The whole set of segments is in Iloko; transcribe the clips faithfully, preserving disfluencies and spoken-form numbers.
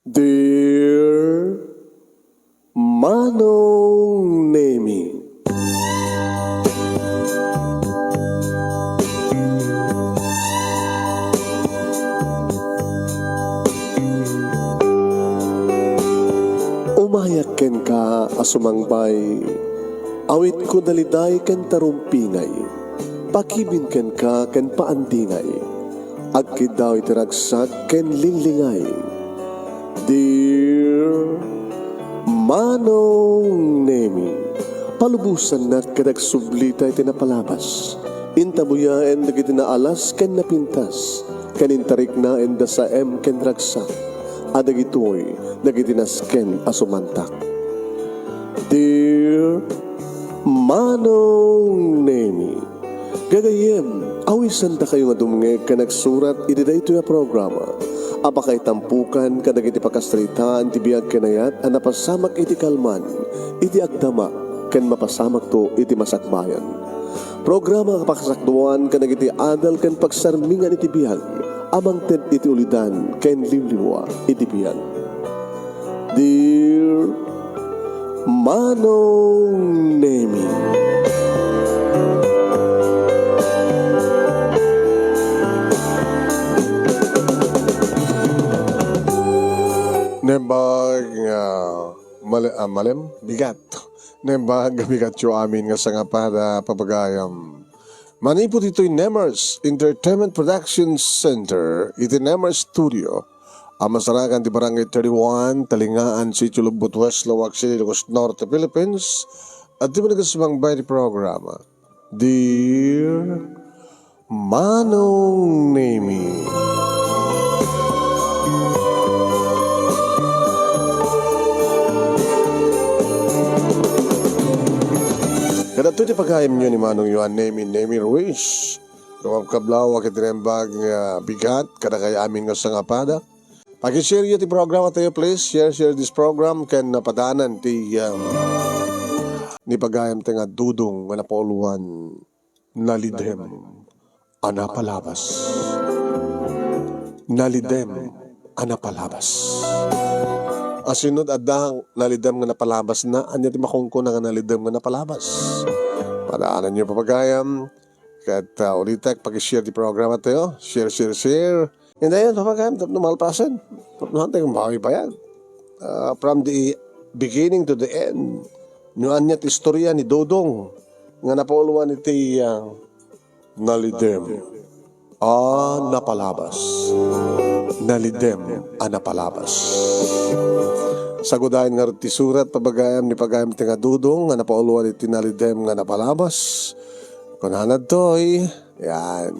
Dear Manong Nemi. Umayak kenka a sumangbay, awitko daliday ken tarumpingay, pakibin kenka ken paandingay, agkiddaw iti ragsak ken linglingay. Dear Manong Nemi, palubosannak ket agsublita iti napalabas. Intabuyaen dagiti naalas ken napintas, ken intariknaen da saem ken ragsak, a dagitoy dagiti nasken a sumantak. Dear Manong Nemi, gagayyem, awisandakayo nga dumngeg ken agsurat iti daytoy a programa a pakaitampukan kadagiti pakasaritaan ti biag ken ayat a napasamak iti kalman, iti agdama, ken mapasamakto iti masakbayan. Programa a pakasakduan kadagiti adal ken pagsarmingan iti biag a mangted iti ulidan ken liwliwa iti biag. Dear Manong Nemi. Nembag nga mali-, ah, malem, bigat. Nembag nga bigatyo amin nga sangapada, papagayam. Manipud itoy Nemers Entertainment Production Center, iti Nemers Studio, a masarakan ti Barangay thirty-one, Talingaan, Sitio Lugbot West, Laoag City, Ilocos Norte, Philippines, adda met nga sumangbay ti programa. Dear Manong Nemi. Kadagitoy ti pagayamyo ni Manong Yohan Nemi, Nemi Ruiz. Kumabkablaw a ket nembag nga bigat kadakay amin nga sangapada. Paki-share yo ti programa tayo, please. Share, share this program ken napadanan ti, um, ni pagayam ti nga Dudong nga napauluan, Nalidem a Napalabas. Nalidem a Napalabas. Asino ti adda nalidem nga napalabas na? Ania ti makunkuna nga nalidem nga napalabas? Padanan yo, papagayam. Ket, ah, ulitek, paki-share ti programa tayo. Share, share, share. Indayon, papagayam, tapno malpasen. Tapno hantay kung bawi bayag. Ah, from the beginning to the end. No ania ti istorya ni Dodong nga napauluan iti, ah, Nalidem a Napalabas. Nalidem a Napalabas. Sagudayen ngarud ti surat, papagayam, ni pagayam ti nga Dodong nga napauluan iti Nalidem nga Napalabas. Kunana ditoy, yan.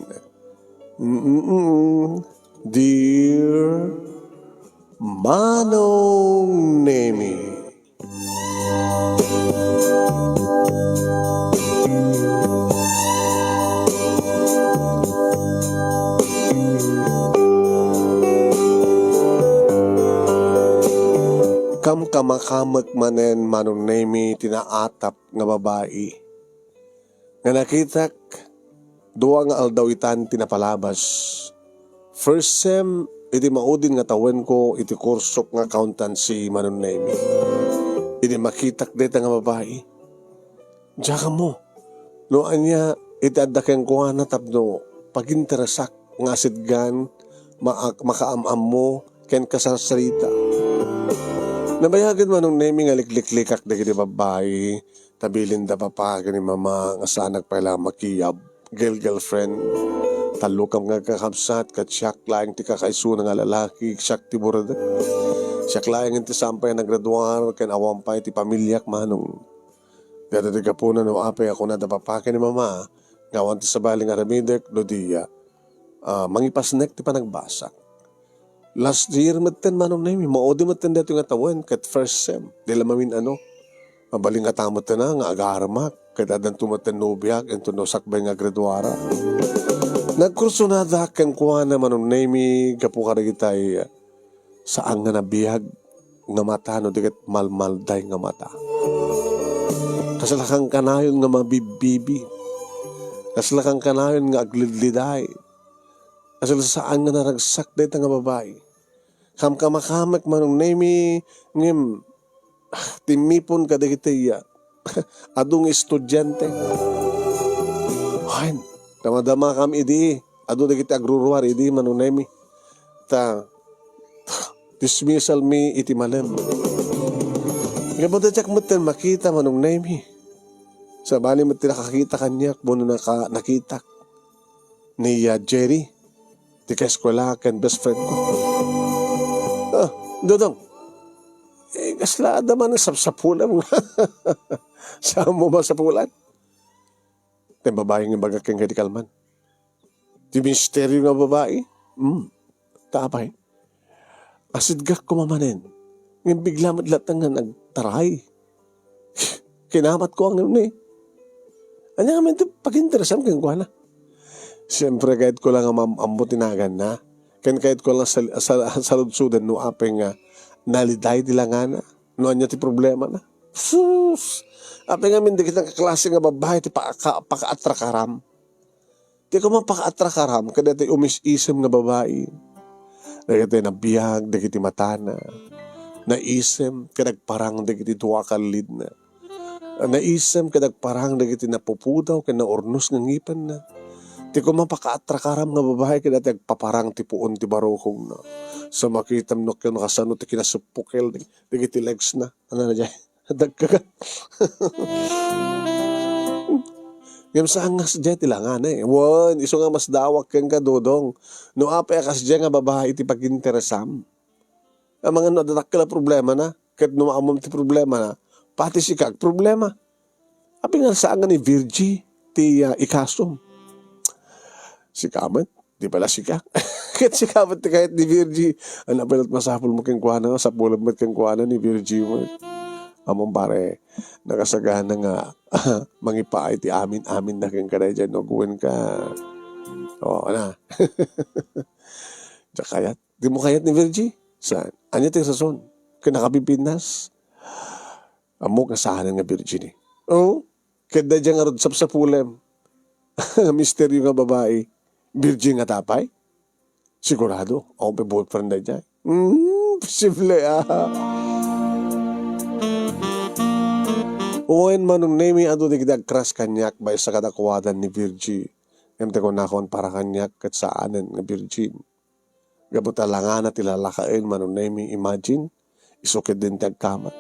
Mm-mm. Dear Manong Nemi. Kamkamakamek manen, Manong Nemi, ti naatap nga babai nga nakitak dua nga aldaw itan ti napalabas. First sem iti maudin nga tawenko iti kursok nga accountancy, Manong Nemi. Idi makitak dayta nga babai, diak ammo no ania iti adda kenkuana tapno paginterasak nga asidgan, maak-, makaam-ammo, ken kasarsarita. Nabayagen, Manong Nemi, nga likliklikak dagiti babbai, ta bilinda papa ken ni mama nga saanak pay la makiyab, girl-girlfriend. Tallokam nga agkakabsat, ket siak laeng ti kakaisuna nga lalaki, siak ti burdek. Siak laeng ti saan pay a nagraduar, ken awan pay ti pamiliak, Manong. Dayta ti gapuna no apay a kuna da papa ken ni mama nga awan ti sabali nga aramidek no di, ah, mangipasnek ti panagbasak. Last year metten, Manong Nemi, maudi metten daytoy nga tawen ket first sem. Di la mamin-ano. Mabalin nga ta metten, ah, nga agarammak ket addanto metten nobiak inton no sakbay nga graduarak. Nagkursonadak kenkuana, Manong Nemi, gapu kadagitay saan nga nabiag nga mata no di ket malmalday nga mata. Kasla kankanayon nga mabibbibi. Kasla kankanayon nga aglidliday. Kasla saan nga naragsak dayta nga babai. Kamkamakamek, Manong Nemi, ngem, ah, timmipon kadagiti, ah, adu nga estudiante. Wen, kamadama kam idi, adu dagiti agruruar idi, Manong Nemi. Ta, dismissal mi iti malem. Ngem adda diak metten makita, Manong Nemi. Sabali met ti nakakita kaniak, wenno naka-, nakitak ni, ah, Jerry, ti kaeskuela ken best friend ko. Ah, Dodong, eh, kasla adda man sapsapulem nga. Saan mo masapulan? Ti babai nga ibaga kenka idi kalman. Ti misteryo nga babai? Hmm. Ta apay? Asidgak koma manen. Ngem bigla met latta nga nagtaray. Kinamatko ngem ni. Ania ngamin ti paginteresam kenkuana? Siempre, kayatko la nga maam-ammo ti naganna. Ken kayatko la nga sal-, sal-, saludsoden no apay nga naliday ti langana. No ania ti problemana. Sus! Apay ngamin dagiti kaklase nga babai ti paka-, pakaatrakaram. Ti koma pakaatrakaram kadagiti umis-isem nga babai. Dagiti nabiag dagiti matana. Naisem ken nagparang dagiti dua kallidna. Naisem ken nagparang dagiti napupudaw ken naurnos nga ngipenna. Ti koma pakaatrakaram nga babai kadagiti agpaparang ti puon ti barukongna. Sa makitam no ken kasano ti kinasuppukel dagiti legsna. Ano na dyan? Dagkagan. Ngem saan nga kasdiay ti langana eh. Wen, isu nga masdawak kenka, Dodong. No apay a kasdiay nga babai ti paginteresam. Amangan no adda dakkel a problemana, ket no maammoam ti problemana, pati sika agproblema. Apay nga saan nga ni Virgie ti, ah, ikasom? Sika met, di pala sika. Ket sika met ti kayat ni Virgie. Ania pay la ti masapul mo kenkuana, sapulem met kenkuana ni Virgie met. Ammom pare, nakasagana nga mangipaay ti amin-amin na kenka daydiay no agwenka. Oo na. Diak kayat. Di mo kayat ni Virgie? Saan? Ania ti rason? Ken nakapipintas? Ammok nga saanen nga virgin eh. Oo. Ket daydiay ngarud sapsapulem. Misteryo nga babai. Virgin nga tapay? Sigurado. Ako pay boyfriend daydiay. Hmm, posible ah. Wen, Manong Nemi, adu dagiti agcrush kaniak maysa kadakuada ni Virgie. Ngem ti kunakon para kaniak ket saanen nga virgin. Gapu ta langana ti lalakaen, Manong Nemi, imagine, isu ketdin ti agkamat.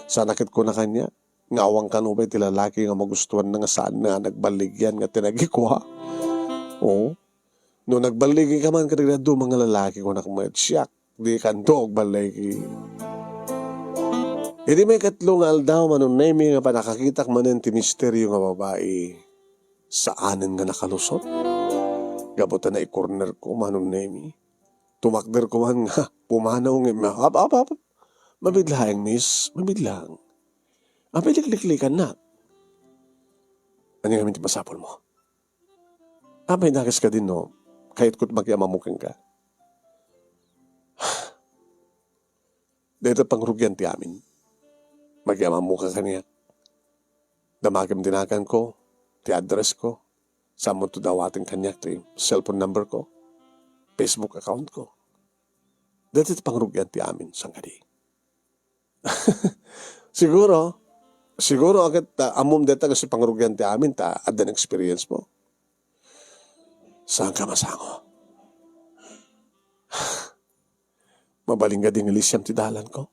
Sana ket kuna kaniak, nga awan kano pay ti lalaki nga magustuanna nga saanna a nagballigian nga tinagikua. Oo. No nagballigika man kadagiti dadduma nga lalaki, kunak met, siak, dikanto agballigi. Idi maikatlo nga aldaw, Manong Nemi, nga pannakakitak manen ti misteryo nga babai, saanen nga nakalusot. Gapu ta naikornerko, Manong Nemi. Tumakderko man nga pumanaw ngem, ap, ap, ap, ap. Mabit laeng, miss. Mabit laeng. Apay likliklikannak? Ania ngamin ti masapulmo? Apay dakes kadi no kayatko ti makiamammo kenka? Dayta pangrugian ti amin. Makiamammoka kaniak. Damakem ti naganko, ti addressko. Sammonto dawaten kaniak ti cellphone numberko, Facebook accountko. Dayta ti pangrugian ti amin, saan kadi? Siguro, siguro, ket, ah, ammom dayta nga pangrugian ti amin, ta adda experience mo. Saanka masango? Mabalin kadi nga lisiam ti dalanko?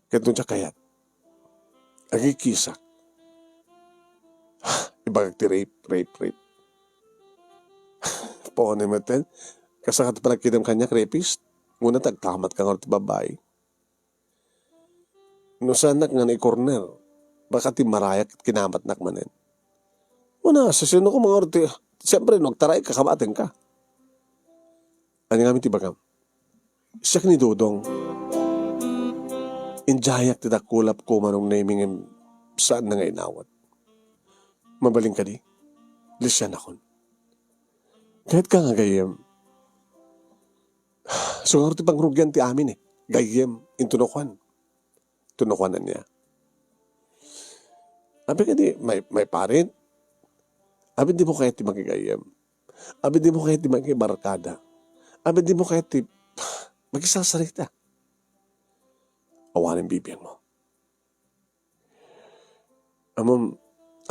Ket no diak kayat, agikkisak. Ibagak ti rape, rape, rape. Paunay metten, kasano ti panagkitam kaniak, rapist? Nguna ta agkamatka ngarud ti babai. No saannak nga naikorner, baka ti marayak ket kinamatnak manen. Una, sasino ko mangarud ti, siyempre, no agtaray ka, kamatenka. Ania ngamin ti ibagam? Siak ni Dodong. Indiayak ti dakulapko, Manong Nemi, ngem saanna nga inawat. Mabalin kadi? Lisianakon. Kayatka nga gayyem. Isu ngarud ti pangrugian ti amin eh. Gayyem, intono kuan. Intono kuan ania. Apay kadi, may, may parit? Apay dimo kayat ti makigayyem? Apay dimo kayat ti makibarkada? Apay dimo kayat ti Makisarsarita. Awanen bibiangmo. Ammom,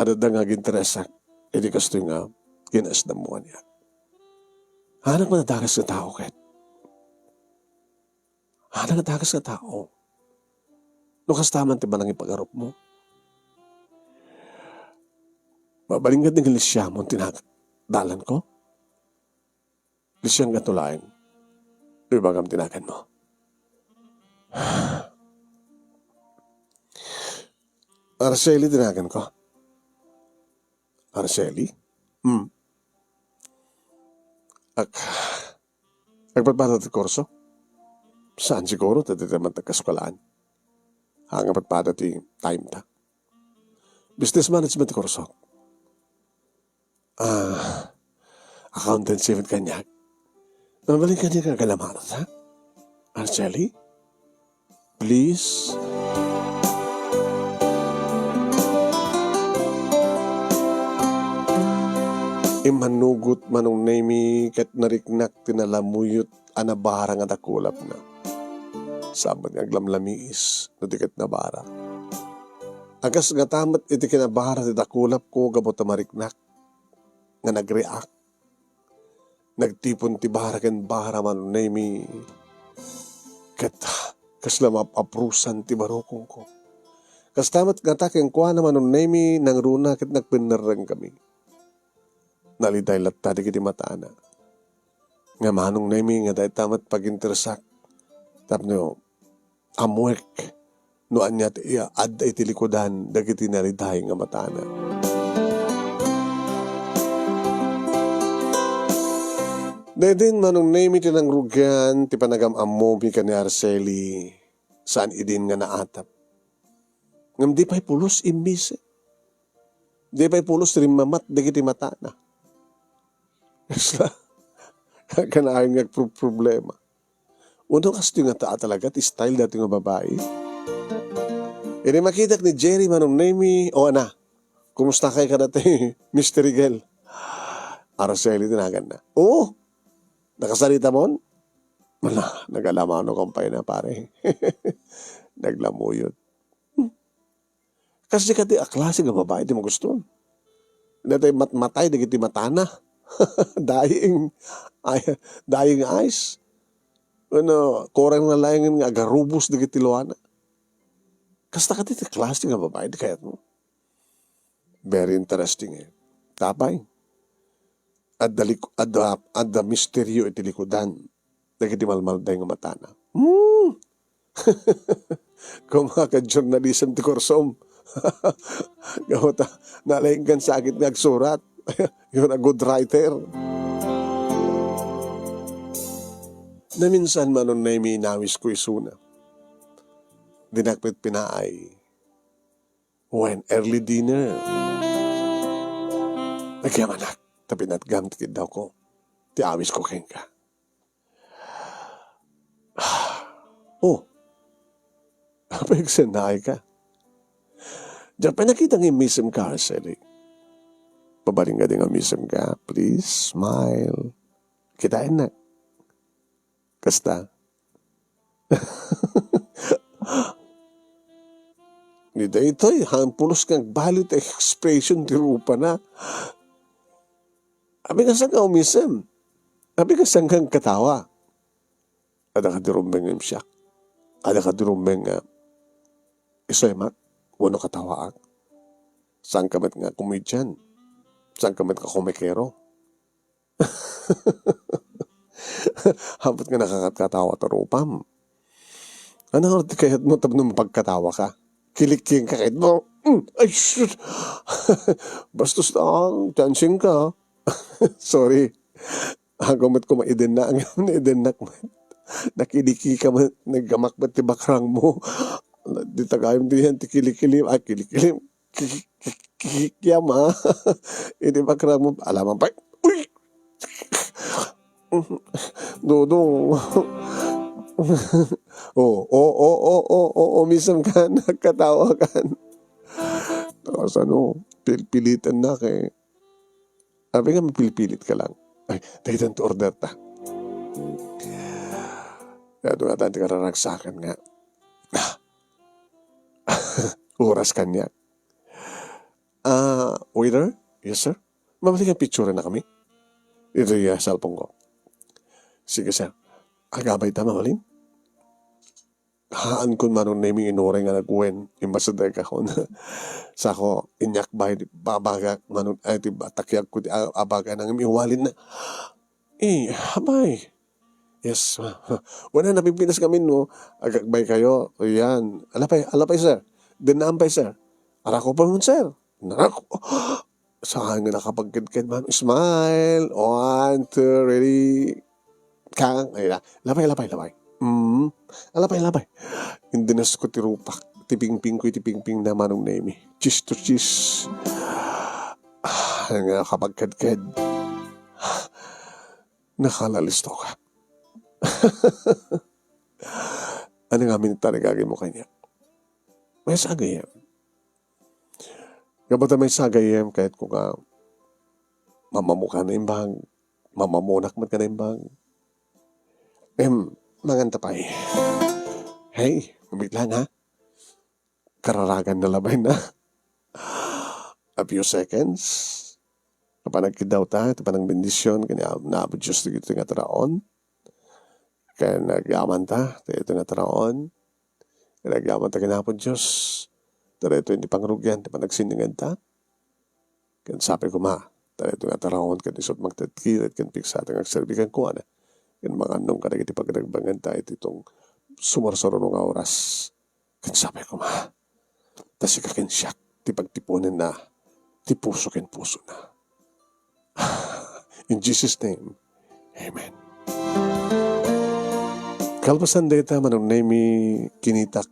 adda nga aginteresak iti kastoy nga kinaisnammo kaniak. Anak, madadakas nga tao ket. Anak, madadakas nga tao. No kasta man ti manangipagarupmo. Mabalin nga ti nga Lisiam ti nagdalanko? Lisiam nga tulaen. Ibagam ti naganmo. Araceli ti naganko. Araceli? Hmm. Ak-, agpadpada ti kurso? Saan siguro, ta dita man ti agkaskolaan. Ang agpadpada ti time ta. Business management ti kurso. Ah, accountancy met kaniak. Mabalin kaniak nga agalamanat, ha? Araceli? Please? Immanugot Manong Nemi ket nariknak ti nalamuyot a nabara nga dakulapna. Saan met nga aglamlamiis no di ket nabara. Akas ngata met iti kinabara ti dakulapko gapu ta mariknak nga nagriak. Nagtipon ti bara ken bara, Manong Nemi. Ket kasla maap-aprusan ti barukongko. Kasta met ngata kenkuana, Manong Nemi, nangruna ket nagpennerrengkami. Naliday latta dagiti matana. Nga Manong Nemi nga dayta met paginteresak tapno ammoek no ania ti iya adda iti likudan dagiti naliday nga matana. Daytoy, Manong Nemi, ti nangrugian ti panagam-ammomi ken ni Araceli. Saan idin nga naatap. Ngem di pay pulos immisem. Di pay pulos rimmamat dagiti matana. Kasla, kanayon nga agpro-, problema. Uno, kastoy ngata a talaga ti style daytoy nga babai. Idi makitak ni Jerry, Manong Nemi, "O, ana, kumusta kay kadati, Mister Rigel?" Araceli ti naganna. "Oo, nakasaritamon?" Wala, nagalamanok pay na, pare. Naglamuyot. Kas di kadi a klase nga babai ti magusto. Natay matmatay dagiti matana. Dying, ay, dying eyes. Ano, kurang na laengen nga agarubos dagiti luana. Kasta kadi ti klase nga babai ti kayatmo. Very interesting, eh. Tapay. Adda lik-, adda, adda misteryo iti likudan dagiti malmalday nga matana. Hmm. Kumakad journalism ti kursom. Gapu ta, nalaingkan sakit nga agsurat. You're a good writer. Naminsan, Manong Nemi, inawisko isuna. Dinak met pinaay wen early dinner. Agyamanak, ta pinatgam ti kiddawko. Ti awisko kenka. Oh. Apay agsennaayka? Diak pay nakita nga immisem ka, Araceli. Mabalin kadi nga immisem ka. Please, smile. Kitaennak. Kasta. Ni daytoy, haan pulos nga agbalud ti expression ti rupana. Apay nga saanka umisem? Apay nga saanka agkatawa? Adda kadi rumbeng nga imsiak? Adda kadi rumbeng nga isuemak wenno katawaak? Saanka met nga komedian? Saanka met nga komikero? Haanpay nga nakakatkatawa ti rupam. Ania ngarud ti kayatmo tapno mapagkatawaka? Kilikienka kayatmo? Mm, ay, sus! Bastos lang, chancing ka. Sorry. Ako met koma idenna, ang idennak met. Nakiliki ka met, naggamak met ti bakrangmo. Di tagayam diyan ti kilikilim, ay, kilikilim. Ki-, ki-, ki-, kiyam, ah. Idi bakrangmo, alaman pay. Uy! Dodong. Oh, oh, oh, oh, oh, oh, oh, minsan ka nagkatawa kan. Tapos ano, pilpilitan na kay. Apay nga mapilpilit ka lang. Ay, dagiti order ta. Kayatna nga ti kararagsakan nga oras kaniak. "Ah, waiter?" "Yes, sir." "Mabali nga picture na kami." Iti, ah, cellphone ko. "Sige, sir. Agabay ta, mabalin." Haankon, Manong Nemi, inuray nga nagwen, imbasadakon. Sako, inyakbay, ti babagak, Manong, ay, ti batakyag ko, ti a-, abagay, nang imiwalin na. Eh, abay. Yes, ma-, wala, napimpinas kami, no? Agakbay kayo, yan. Alapay, alapay, sir. Dinaan pay, sir. Arako pa man, sir. Narako. Saan nga nakapagkedked man? Smile. One, two, ready. Kang, ay, la-, labay, labay, labay. Mm. Alabay, labay. Indinas ko ti rupak. Ti pingping ko, ti pingping na Manong Nemi. Cheese to cheese. Ah, nga kapagkedked. Nakalalisto ka. Ano nga minit tarigagi mo kanya? May sagayem. Gabata may sagayem, kahit ko nga mamamuka na imbag, mamamunak man ka na imbag. Em, manganta pay. Hey, kumit lang, ha? Kararagan na labay na. A few seconds. Panagkidaw ta, iti panangbendisyon, kanya na Apo Diyos dagiti nga taraon. Kaya nagyaman ta, dagiti nga taraon. Kaya nagyaman ta, kinapo Diyos. Dagito iti pangrugian, ti panagsinninged ta. Ken sapay koma, dagito nga taraon, ken isut' mangted-kired, ken pigsata nga agserbi kenkuana. Ken mangannong kadagiti pagnagbangenta, iti tong sumarsaruno nga oras. Ken sapay koma, ta sika ken siak, ti pagtiponenna, ti puso ken pusona. In Jesus' name, amen. Kalpasan dayta, Manong Nemi, kinitak,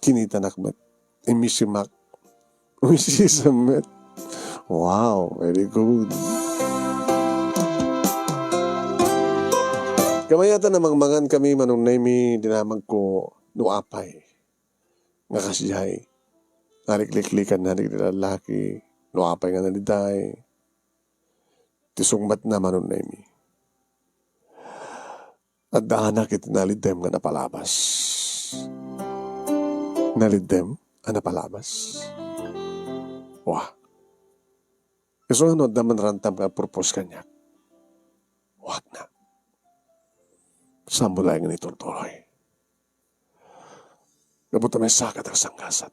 kinitanak met. Imisimak. Imisimak met. Wow, very good. Kamayatan a mangmangan kami, Manong Nemi, dinamag ko no apay nga kasdiay. Narikliklikan na dagiti lallaki, no apay nga naliday. Ti sungbatna, Manong Nemi. Addaanak iti naliddem nga napalabas. Naliddem a napalabas? Wa. Isu nga no adda man rantam nga agpropose kaniak, wakna. Saan mo laeng nga iturturoy? Gapu ta maysa ket agsanggasat.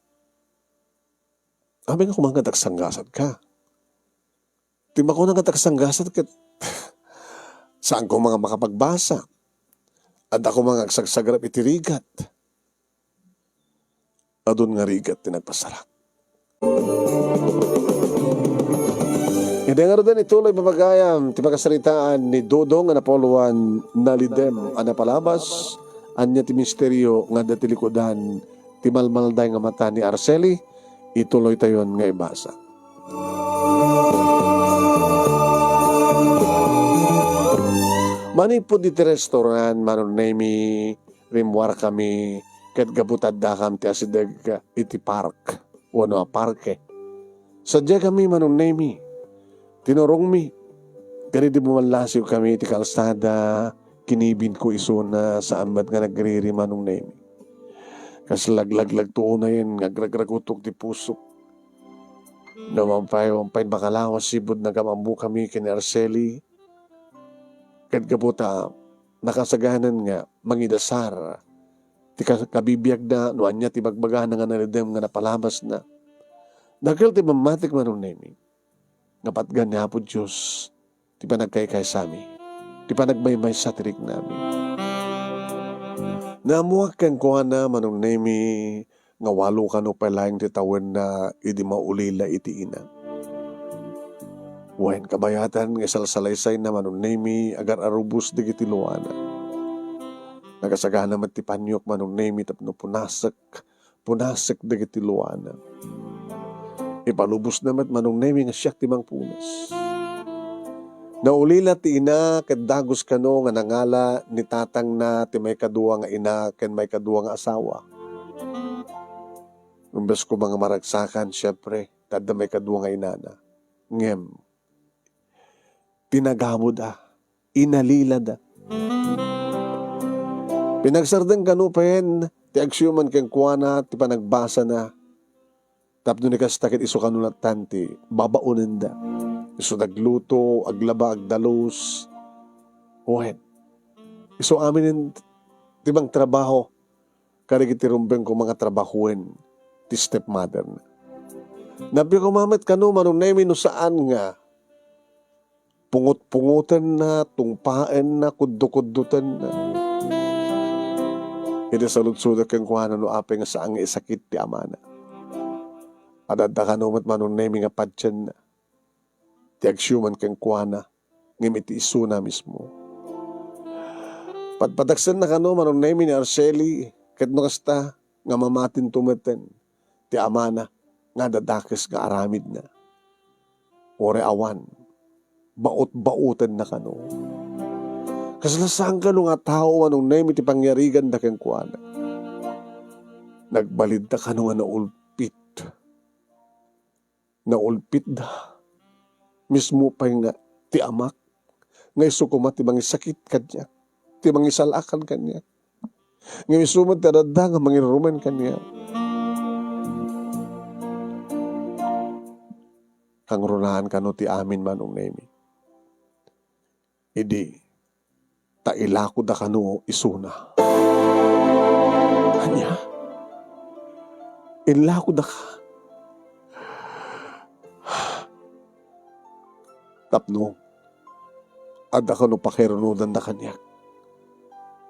Amin nga kuman nga agsanggasat ka. Ti makuna nga agsanggasat ket saan koma nga makapagbasa. Adda koma nga agsagsagrap iti rigat. Adun nga rigat ti nagpasarak. Idi ngaruden, ituloy, babagayam, ti pakasaritaan ni Dodong nga napuluan, nalidem a napalabas. Ania ti misterio nga adda ti likudan ti malmalday nga mata ni Araceli? Ituloytayon nga ibasa. Manipud iti restaurant, Manong Nemi, rimmuarkami ket gapu ta addakami ti asideg iti park, wenno a parke. Sadiakami, Manong Nemi. Tinurongmi. Ken idi bumallasiwkami iti kalsada, kinibinko isuna, saan met nga nagriri, Manong Nemi. Kas laglaglag ti unayen nga agragragutok ti pusok. No mampayo, mampayon makalawa, sipud nagam-ammokami ken ni Araceli. Ket gapu ta nakasaganan nga mangidasar ti ka-, kabibiagna no ania ti bagbagana nga nalidem nga napalabasna. Dakkel ti mammatik, Manong Nemi, nga patgan ni Apo Dios ti panagkaykaysami, ti panagmaymaysa ti riknami. Naammuak kenkuana, Manong Nemi, nga walo kano pay laeng ti tawenna idi maulila iti ina. Wen, kabayatan nga isalsalaysayna, Manong Nemi, agar-arubos dagiti luana. Nakasagana met ti paniok, Manong Nemi, tapno punasek, punasek dagiti luana. Ipalubosna met, Manong Nemi, nga siak ti mangpunas. Naulila ti ina ket dagus kano nga nangala ni tatangna ti maikadua nga ina ken maikadua nga asawa. Imbes koma nga maragsakan, siempre, ta adda maikadua nga inana. Ngem, tinagamoda, inalilada. Pinagsardeng kano pay ti agsiuman kenkuana ti panagbasana, tapno ni kasta ket isu kano lattan ti babaonenda. Isu nagluto, aglaba, agdalus. Wen, isu aminen ti mangtrabaho kadagiti rumbengko nga trabahoen ti stepmotherna. Nappiak koma met kano, Manong Nemi, no saan nga pungot-pungotenna, tungpaenna, kuddo-kuddotenna. Idi saludsodek kenkuana no apay nga saan nga isakit ti amana. Adda kano met, Manong Nemi, nga padienna ti agsiuman kenkuana, ngem iti isuna mismo. Padpadaksenna kano, Manong Nemi, ni Araceli, ket no kasta nga mamatinto metten ti amana nga adda dakes nga aramidna. Uray awan, baot-baotenna kano. Kasla saan kano nga tao, Manong Nemi, ti pangyariganda kenkuana. Nagbalidda kano nga naulpit. Naulpitda. Mismo pay nga ti amak nga isu koma ti mangisakit kaniak, ti mangisalakan kaniak. Ngem isu met ti adda nga mangirumen kaniak. Kangrunaan kano ti amin, Manong Nemi. Idi ta ilakoda kano isuna. Ania? Ilakodaka tapno adda kano pakirunodanda kaniak.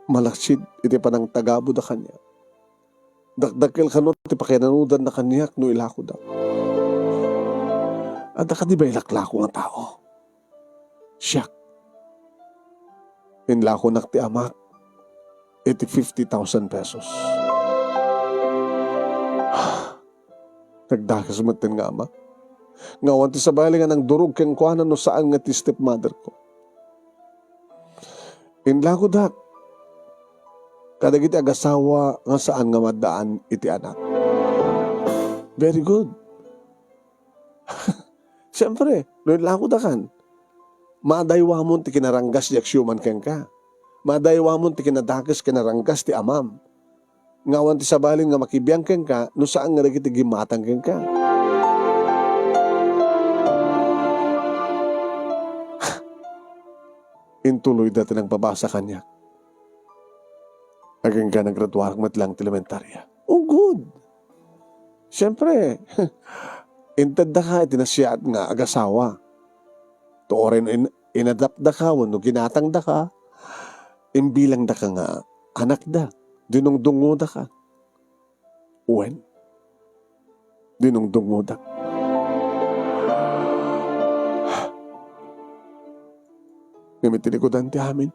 Malaksid iti panangtagabuda kaniak. Dakdakkel kano ti pakirunodanda kaniak no ilakoda. Adda kadi bay laklako nga tao? Siak. Inlakonak ti amak iti fifty thousand pesos. Nagdakes metten nga ama. Nga awan ti sabali nga nangdurog kenkuana no saan nga ti stepmother ko. Inlakodak kadagiti agasawa nga saan nga maddaan iti anak. Very good. Siempre, no inlakodakan, madaywamon ti kinaranggas ti agsiuman kenka. Madaywamon ti kinadakes kinaranggas ti amam. Nga awan ti sabali nga makibiang kenka no saan nga dagiti gimmatang kenka. Intuloyda ti nagpabasa kaniak. Agingga nagraduarak met lang ti elementaria. Oh, good. Siyempre, intedda ka iti nasiyaat nga agasawa. Tuoren in-, inadapda ka wenno ginatangda ka, imbilangda ka nga anakda, dinungdungoda ka. Wen, dinungdungodak. Ngem iti likudan ti amin,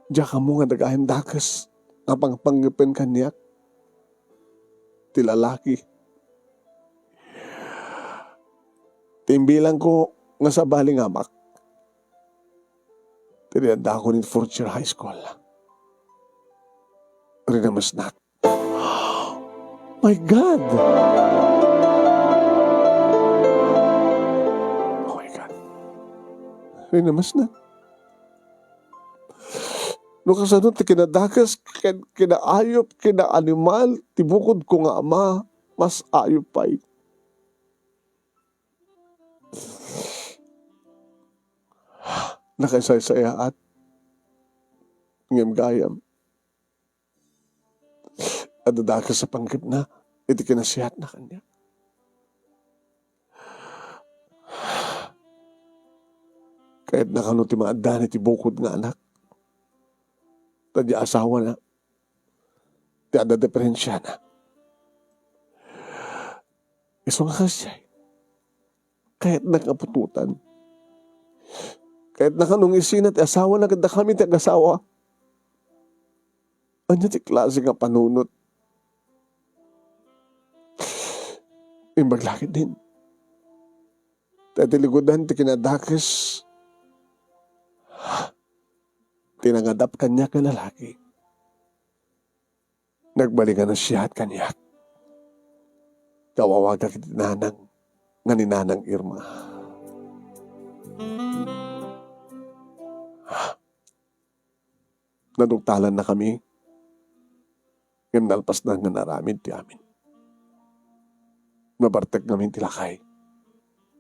diak ammo nga dagayen dakes nga pangpangngipon kaniak ti lalaki. Ti imbilangko nga sabali nga amak, ti addaakon iti fourth year high school. Rinamesnak. My God! Oh my God. Rinamesnak. No kasano ti kinadakes ken kinaayop, kinaanimal ti bukodko nga ama, mas ayop pay. Nakaisaysayaat. Ngem gayam, adda dakes a panggepna iti kinasiatna kaniak. Kayatna kano ti maaddan iti bukod nga anak. Ta di asawana, ti adda diferensiana. Isu nga kasdiay, kayatnak a putotan. Kayatna kano nga isina ti asawana ket dakami ti agasawa. Ania ti klase nga panunot? Imbag la ketdin, ta iti likudan ti kinadakes ti nangadap kaniak nga lalaki. Nagbalik a nasiat kaniak. Ta awawagak iti nanang nga ni Nanang Irma. Naduktalannakami, ngem nalpasna nga naaramid ti amin. Nabartek ngamin ti lakay,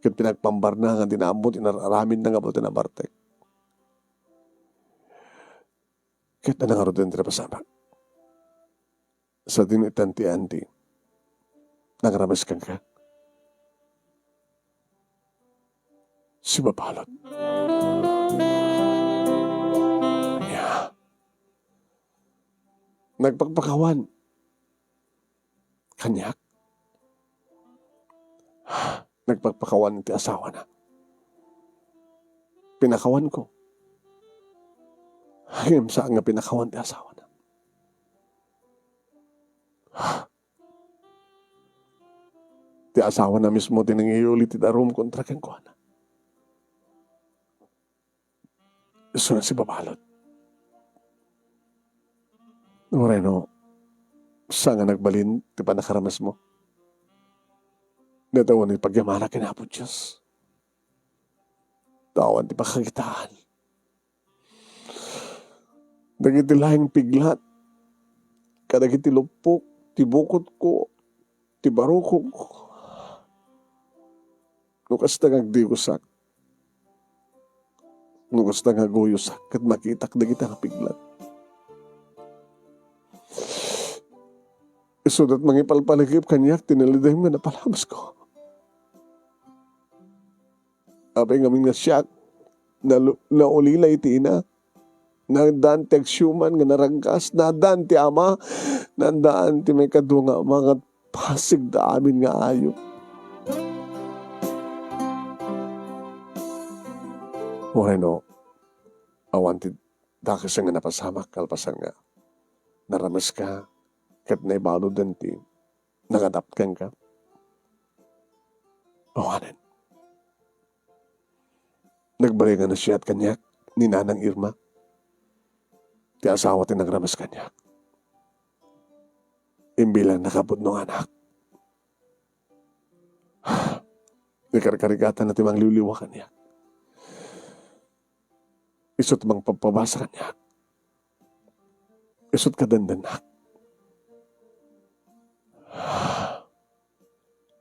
ket pinagpambarna nga dina ammo ti nararamidna nga babaen ti nabartek. Ket ania ngarud ti napasamak? Sadino itan ti Andy, nangrames kenka? Sibabalot. Ya. Nagpakpakawan kaniak. Nagpakpakawan ti asawana. Pinakawanko. Ngem saan nga pinakawan ti asawana. Ti asawana mismo ti nangiyuli ti darum kontra kenkuana. Isu nga sibabalot. Uray no, saan nga nagbalin ti pannakaramesmo? Natawen ti pagyamanak ken Apo Dios. Tawan ti pakakitaan. Dagiti laeng piglat, kadagiti luppok, ti bukotko, ti barukongko. No kasta nga agdigosak, no kasta nga aguyosak, ket makitak dagita nga piglat. Isudat mangipalpalagip kaniak ti nalidem nga napalabasko. Apay ngamin nga siak, nalu-, naulila iti ina. Naadaan ti agsiuman nga naraggas. Naadaan ti ama. Naadaan ti maikadua nga ama nga pasigda amin nga ayup. Uray no, awan ti dakes nga napasamak kalpasan nga narameska ket naibaluden ti nangadap kenka. Awanen. Nagbalin nga nasiat kaniak ni Nanang Irma, ti asawa ti nagrames kaniak. Imbilangna kapudno nga anak. Nikarkarigatanna ti mangliwliwa kaniak. Isu ti mangpabpabasa kaniak. Isu ti kadandannak.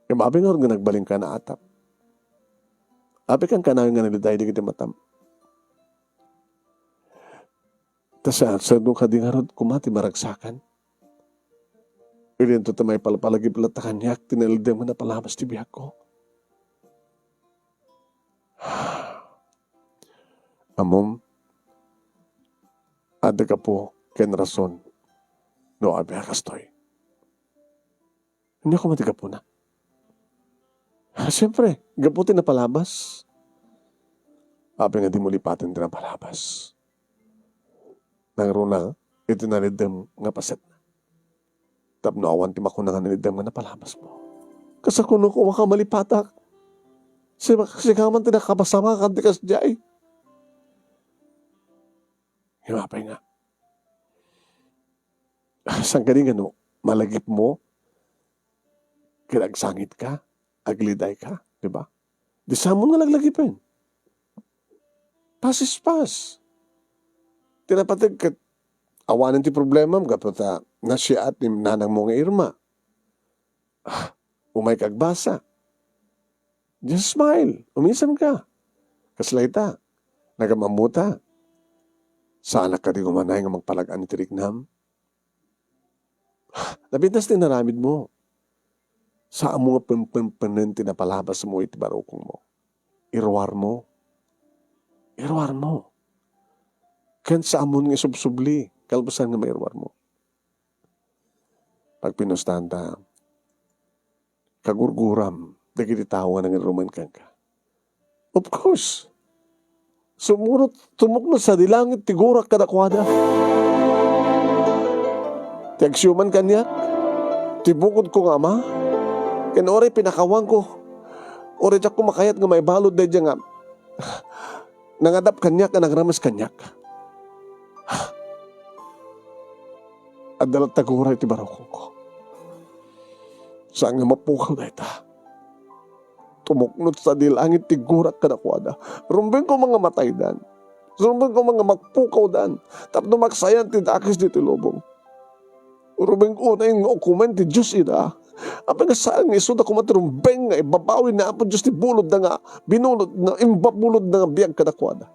Ngem apay ngarud nga nagbalinka naatap? Apay kan kanayon nga naliday dagiti matam? Ta sa-, sano kadi ngarud koma ti maragsakan? Idinto ta maipalpalagip latta kaniak ti nalidem nga napalabas ti biagko. Ammom, adda gapu ken rason no apay a kastoy. Ania koma ti gapuna? Siempre, gapu ti napalabas. Apay nga dimo lipaten ti napalabas? Nangruna iti nalidem nga pasetna. Tapno awan ti makuna nga nalidem nga napalabasmo. Kasano koma nga malipatak? Si-, sika man ti nakapasamak iti kasdiay. Ngem apay nga? Saan kadi nga no malagipmo ket agsangitka, aglidayka, di ba? Di saanmo nga laglagipen. Pass is pass. Ti napateg ket awanen ti problemam gapu ta nasiaat ni nanangmo nga Irma. Ah, umayka agbasa. Just smile. Umisemka. Kasla ita. Nagam-ammota. Saanak kadi umanay nga mangpalag-an iti riknam? Napintas ti inaramidmo. Saanmo nga pempenpenen ti napalabasmo iti barukongmo. Iruarmo. Iruarmo. Ken saanmo nga isubsubli kalpasan nga mairuarmo. Pagpinustan ta, kagurguram dagiti tao nga nangirumen kenka. Of course. Sumurot, tumukno sadi langit ti gurak kadakuada. Ti agsiuman kaniak, ti bukodko nga ama, ken uray pinakawanko, uray diakko makayat nga maibalud daydiay nga nangadap kaniak, nga nangrames kaniak. Adda latta gura iti barukongko. Saan nga mapukaw dayta. Tumukno sadi langit ti gurak kadakuada. Rumbeng koma nga mataydan. Rumbeng koma nga makpukawdan tapno maksayan ti dakes ditoy lubong. Rumbeng unay nga ukomen ti Dios ida. Apay nga saan nga isuda koma ti rumbeng nga ibabawi ni Apo Dios ti bulodna nga binulod na imbabulodna nga biag kadakuada.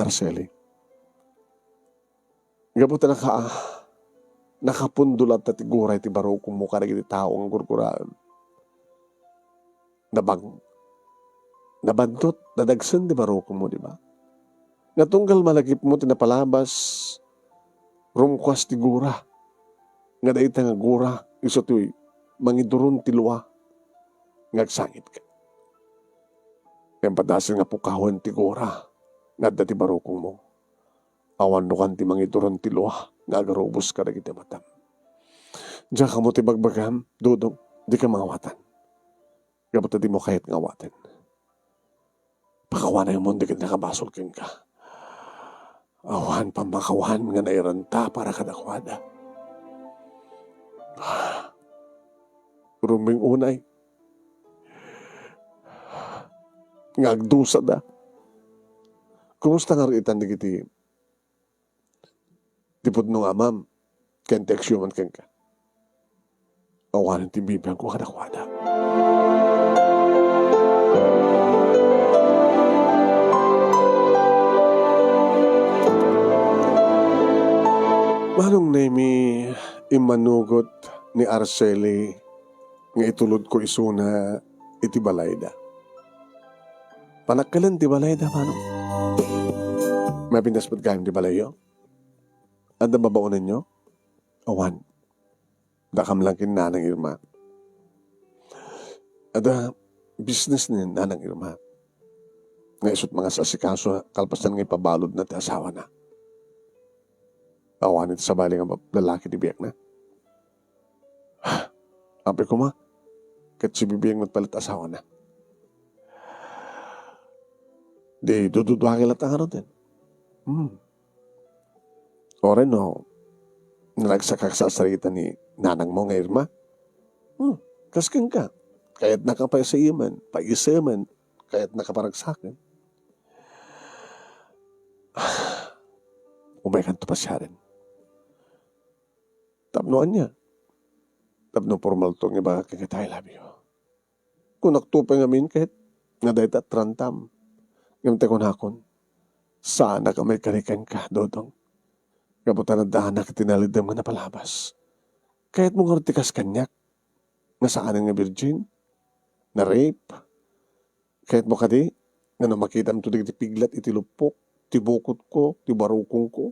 Araceli, gapu ta naka-, nakapundo latta ti gura iti barukongmo kadagiti tao nga gurguraem. Nabang-, nabantot, nadagsen ti barukongmo, di ba? Nga tunggal malagipmo ti napalabas, rumkuas ti gura. Nga dayta nga gura, isu ti mangiduron ti lua nga agsangitka. Ngem padasen nga pukawen ti gura nga adda ti barukongmo. Awan rukan ti mangiduron ti lua nga agarubos kadagiti matam. Diak ammo ti bagbagam, Dodong, dika mangawatan. Gapu ta dimo kayat nga awaten. Pakawanaymo dagiti nakabasol kenka. Awan pammakawan nga nairanta para kadakuada. Rumbeng unay nga agdusada. Kumusta nga ritan dagiti ti pudno nga amam ken ti agsiuman kenka? Awanen ti bibiangko kadakuada. Manong Nemi, immanugot ni Araceli nga itulodko isuna iti balayda. Panakkalan ti balayda, Manong. Mapintas met gayam ti balayyo? Adda babaonenyo? Awan. Dakam lang ken Nanang Irma. Adda business ni Nanang Irma nga isut' mangas-asikaso kalpasan nga ipabaludna ti asawana. Awan iti sabali nga bab-, lalaki ti biagna. Apay koma, ket sibibiag met pay latta asawana. Di dududuangen latta ngaruden. Hmm. Uray no, naragsakak sarsarita ni nanangmo nga Irma. Hmm, kas kenka, kayatnaka paisayemen, paisemen, kayatnaka paragsaken. Umaykanto pasiaren. Tapno ania? Tapno pormalto nga ibagak kenka ta I love you. Kunakto pay ngamin ket nga dayta atrantam. Ngem ta kunakon, saanak a maikari kenka, Dodong. Gapu ta naddanak ti nalidem nga napalabas. Kayatmo ngarud ti kas kaniak nga saanen nga virgin? Na-rape? Kayatmo kadi nga no makitamto dagiti piglat iti luppok, ti bukotko, ti barukongko,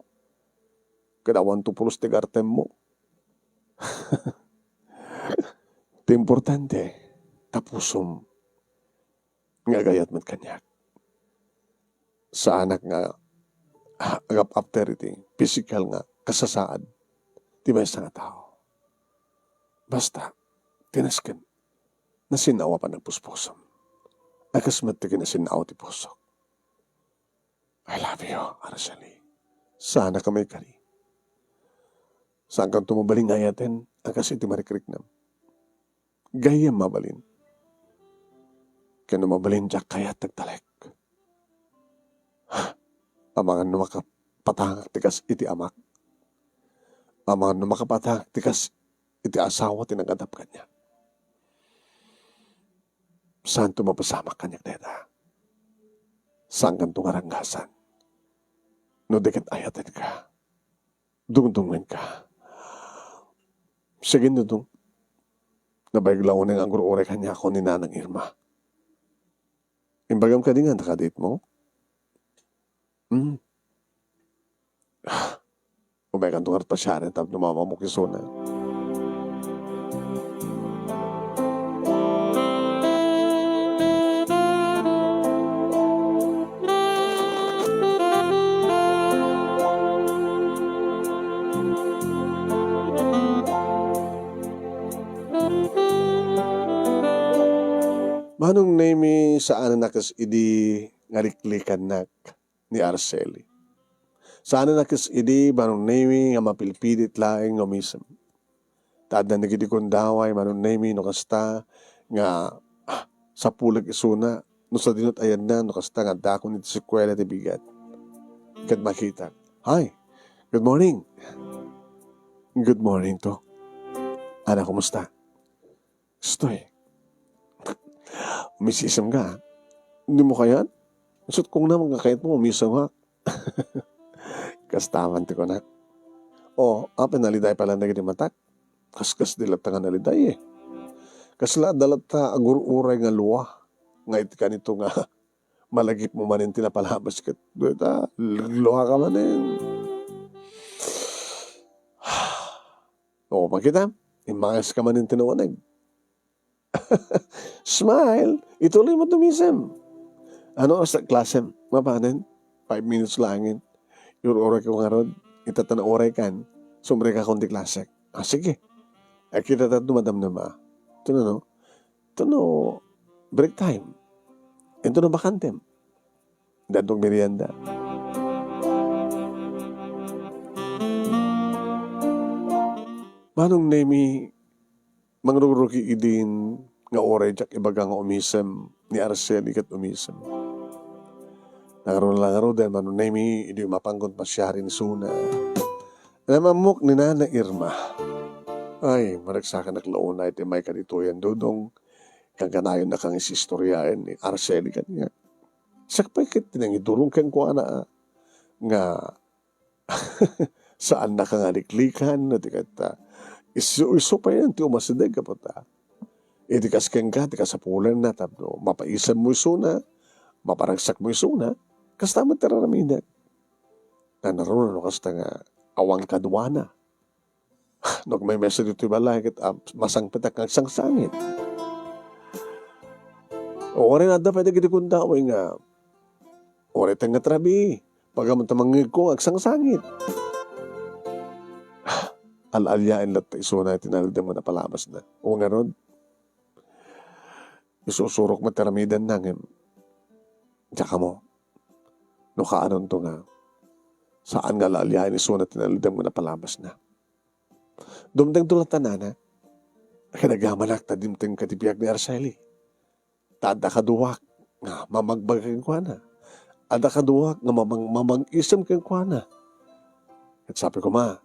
ket awanto pulos ti gartemmo? Ti importante, ta pusom nga agayat met kaniak. Saanak nga agap-after iti pisikal nga kasasaad ti maysa nga tao. Basta, ti nasken, nasinnawa a panagpuspusom. A kas met ti kinasinnawa ti pusok. I love you, Araceli. Saanak a maikari. Saankanto mabalin nga ayaten a kas iti marikriknam. Gayyem mabalin. Ken no mabalin, diak kayat ti agtalek. Amangan no makapatangak ti kas iti amak. Amangan no makapatangak ti kas iti asawa ti nangadap kaniak. Saanto mapasamak kaniak dayta. Saankanto nga ranggasan. No di ket ayatenka, dungdungenka. Sige, Dodong. Nabayag la unay nga agur-uray kaniak ni Nanang Irma. Imbagam kadi nga naka-date mo? Hmm. Umaykanto ngarud pasiaren tapno mamamok isuna. Manong Nemi, saanen a kas idi nga liklikannak ni Araceli. Saanen a kas idi, Manong Nemi, nga mapilpilit laeng nga umisem. Ta addan dagiti gundaway, Manong Nemi, no kasta nga, ah, sapulek isuna no sadino ti ayanna, no kasta nga addaakon iti eskuela ti bigat. Ket makita, "Hi, good morning." "Good morning to. Ana, kumusta?" "Stoy, umisisem ka, ah. Dimo kayat? Isut' kong naman nga kayat mo, umisem ka." Kasta man ti kunak. O, apay naliday pay laeng dagiti matak? Kaskas di latta nga naliday, eh. Kasla adda latta agur-uray nga lua nga iti kanito nga malagipmo manen ti napalabas ket dayta, lua ka manen. O, makita? Immangas ka manen ti nauneg. Smile, ituloy mo tumisem. Ano oras ti klasem? Mapanen? Five minutes laengen. Ur-uray ka ngarud. Ita ta nauray kan. Sumrekakon ti klasek. Ah, sige. Ay, kita ta dumadamdama. Ito na, no? Ito, no? Break time. Ito, no? Bakantem. Dadong merienda. Manong Nemi, mangrurugi idin nga uray diak ibaga nga umisem ni Araceli ket umisem. Nangaruna la ngaruden, Manong Nemi, idi umapangkon pasiari ni Suna. Namammok ni Nana Irma. Ay, maragsakannak la unay ti mayka ditoyen, Dodong. Kankanayon na kang isistoriaen ni Araceli kaniak. Siak pay ket ti nangidurong kenkuana, ah, nga saannaka nga liklikan, no, ti ket, ah, isu-isu pay ti umasideg, gapu ta iti kas kenka, ti kasapulanna tapno mapaisemmo isuna, maparagsakmo isuna, kasta met ti ar-aramidek. Nanaruna no kasta nga awan kaduana. No agmaymaysa ditoy balay ket, ah, masangpetak nga agsangsangit. O, uray adda pay dagiti kundaoy nga, uray ten nga trabi, pagam ta mangngegko nga agsangsangit. Al-aliaen latta isuna iti nalidem nga napalabasna. O ngarud, isusurok met ti aramidenna ngem, diak ammo no kaanonto nga saan nga al-aliaen isuna ti nalidem nga napalabasna. Dumtengto latta, Nana. Kinagamanak ta dimtengka ti biag ni Araceli. Ta adda kaduak nga mamagbaga kenkuana. Adda kaduak nga mamang-, mamag-isem kenkuana. Ket sabi koma,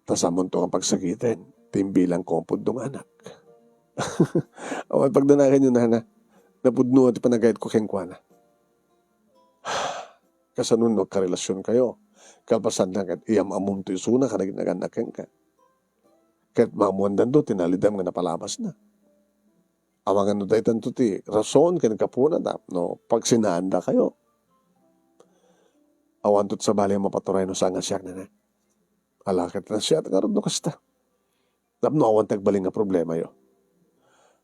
ta saanmonto nga pagsagiten ti imbilangko nga pudno nga anak. Awan pagdanaganyo, Nana. Napudno ti panagayatko kenkuana. Kasano no agkarelasionkayo? Kalpasanna ket iyam-ammomto isuna kadagiti nagannak kenka. Ket maammoandanto ti nalidem nga napalabasna. Amangan no daytanto ti rason ken gapuna tapno pagsinaandakayo. Awanto ti sabali a mapaturay no saan nga siak, Nana. Ala ket nasayaat ngarud no kasta. Tapno awan ti agbalin nga problemayo.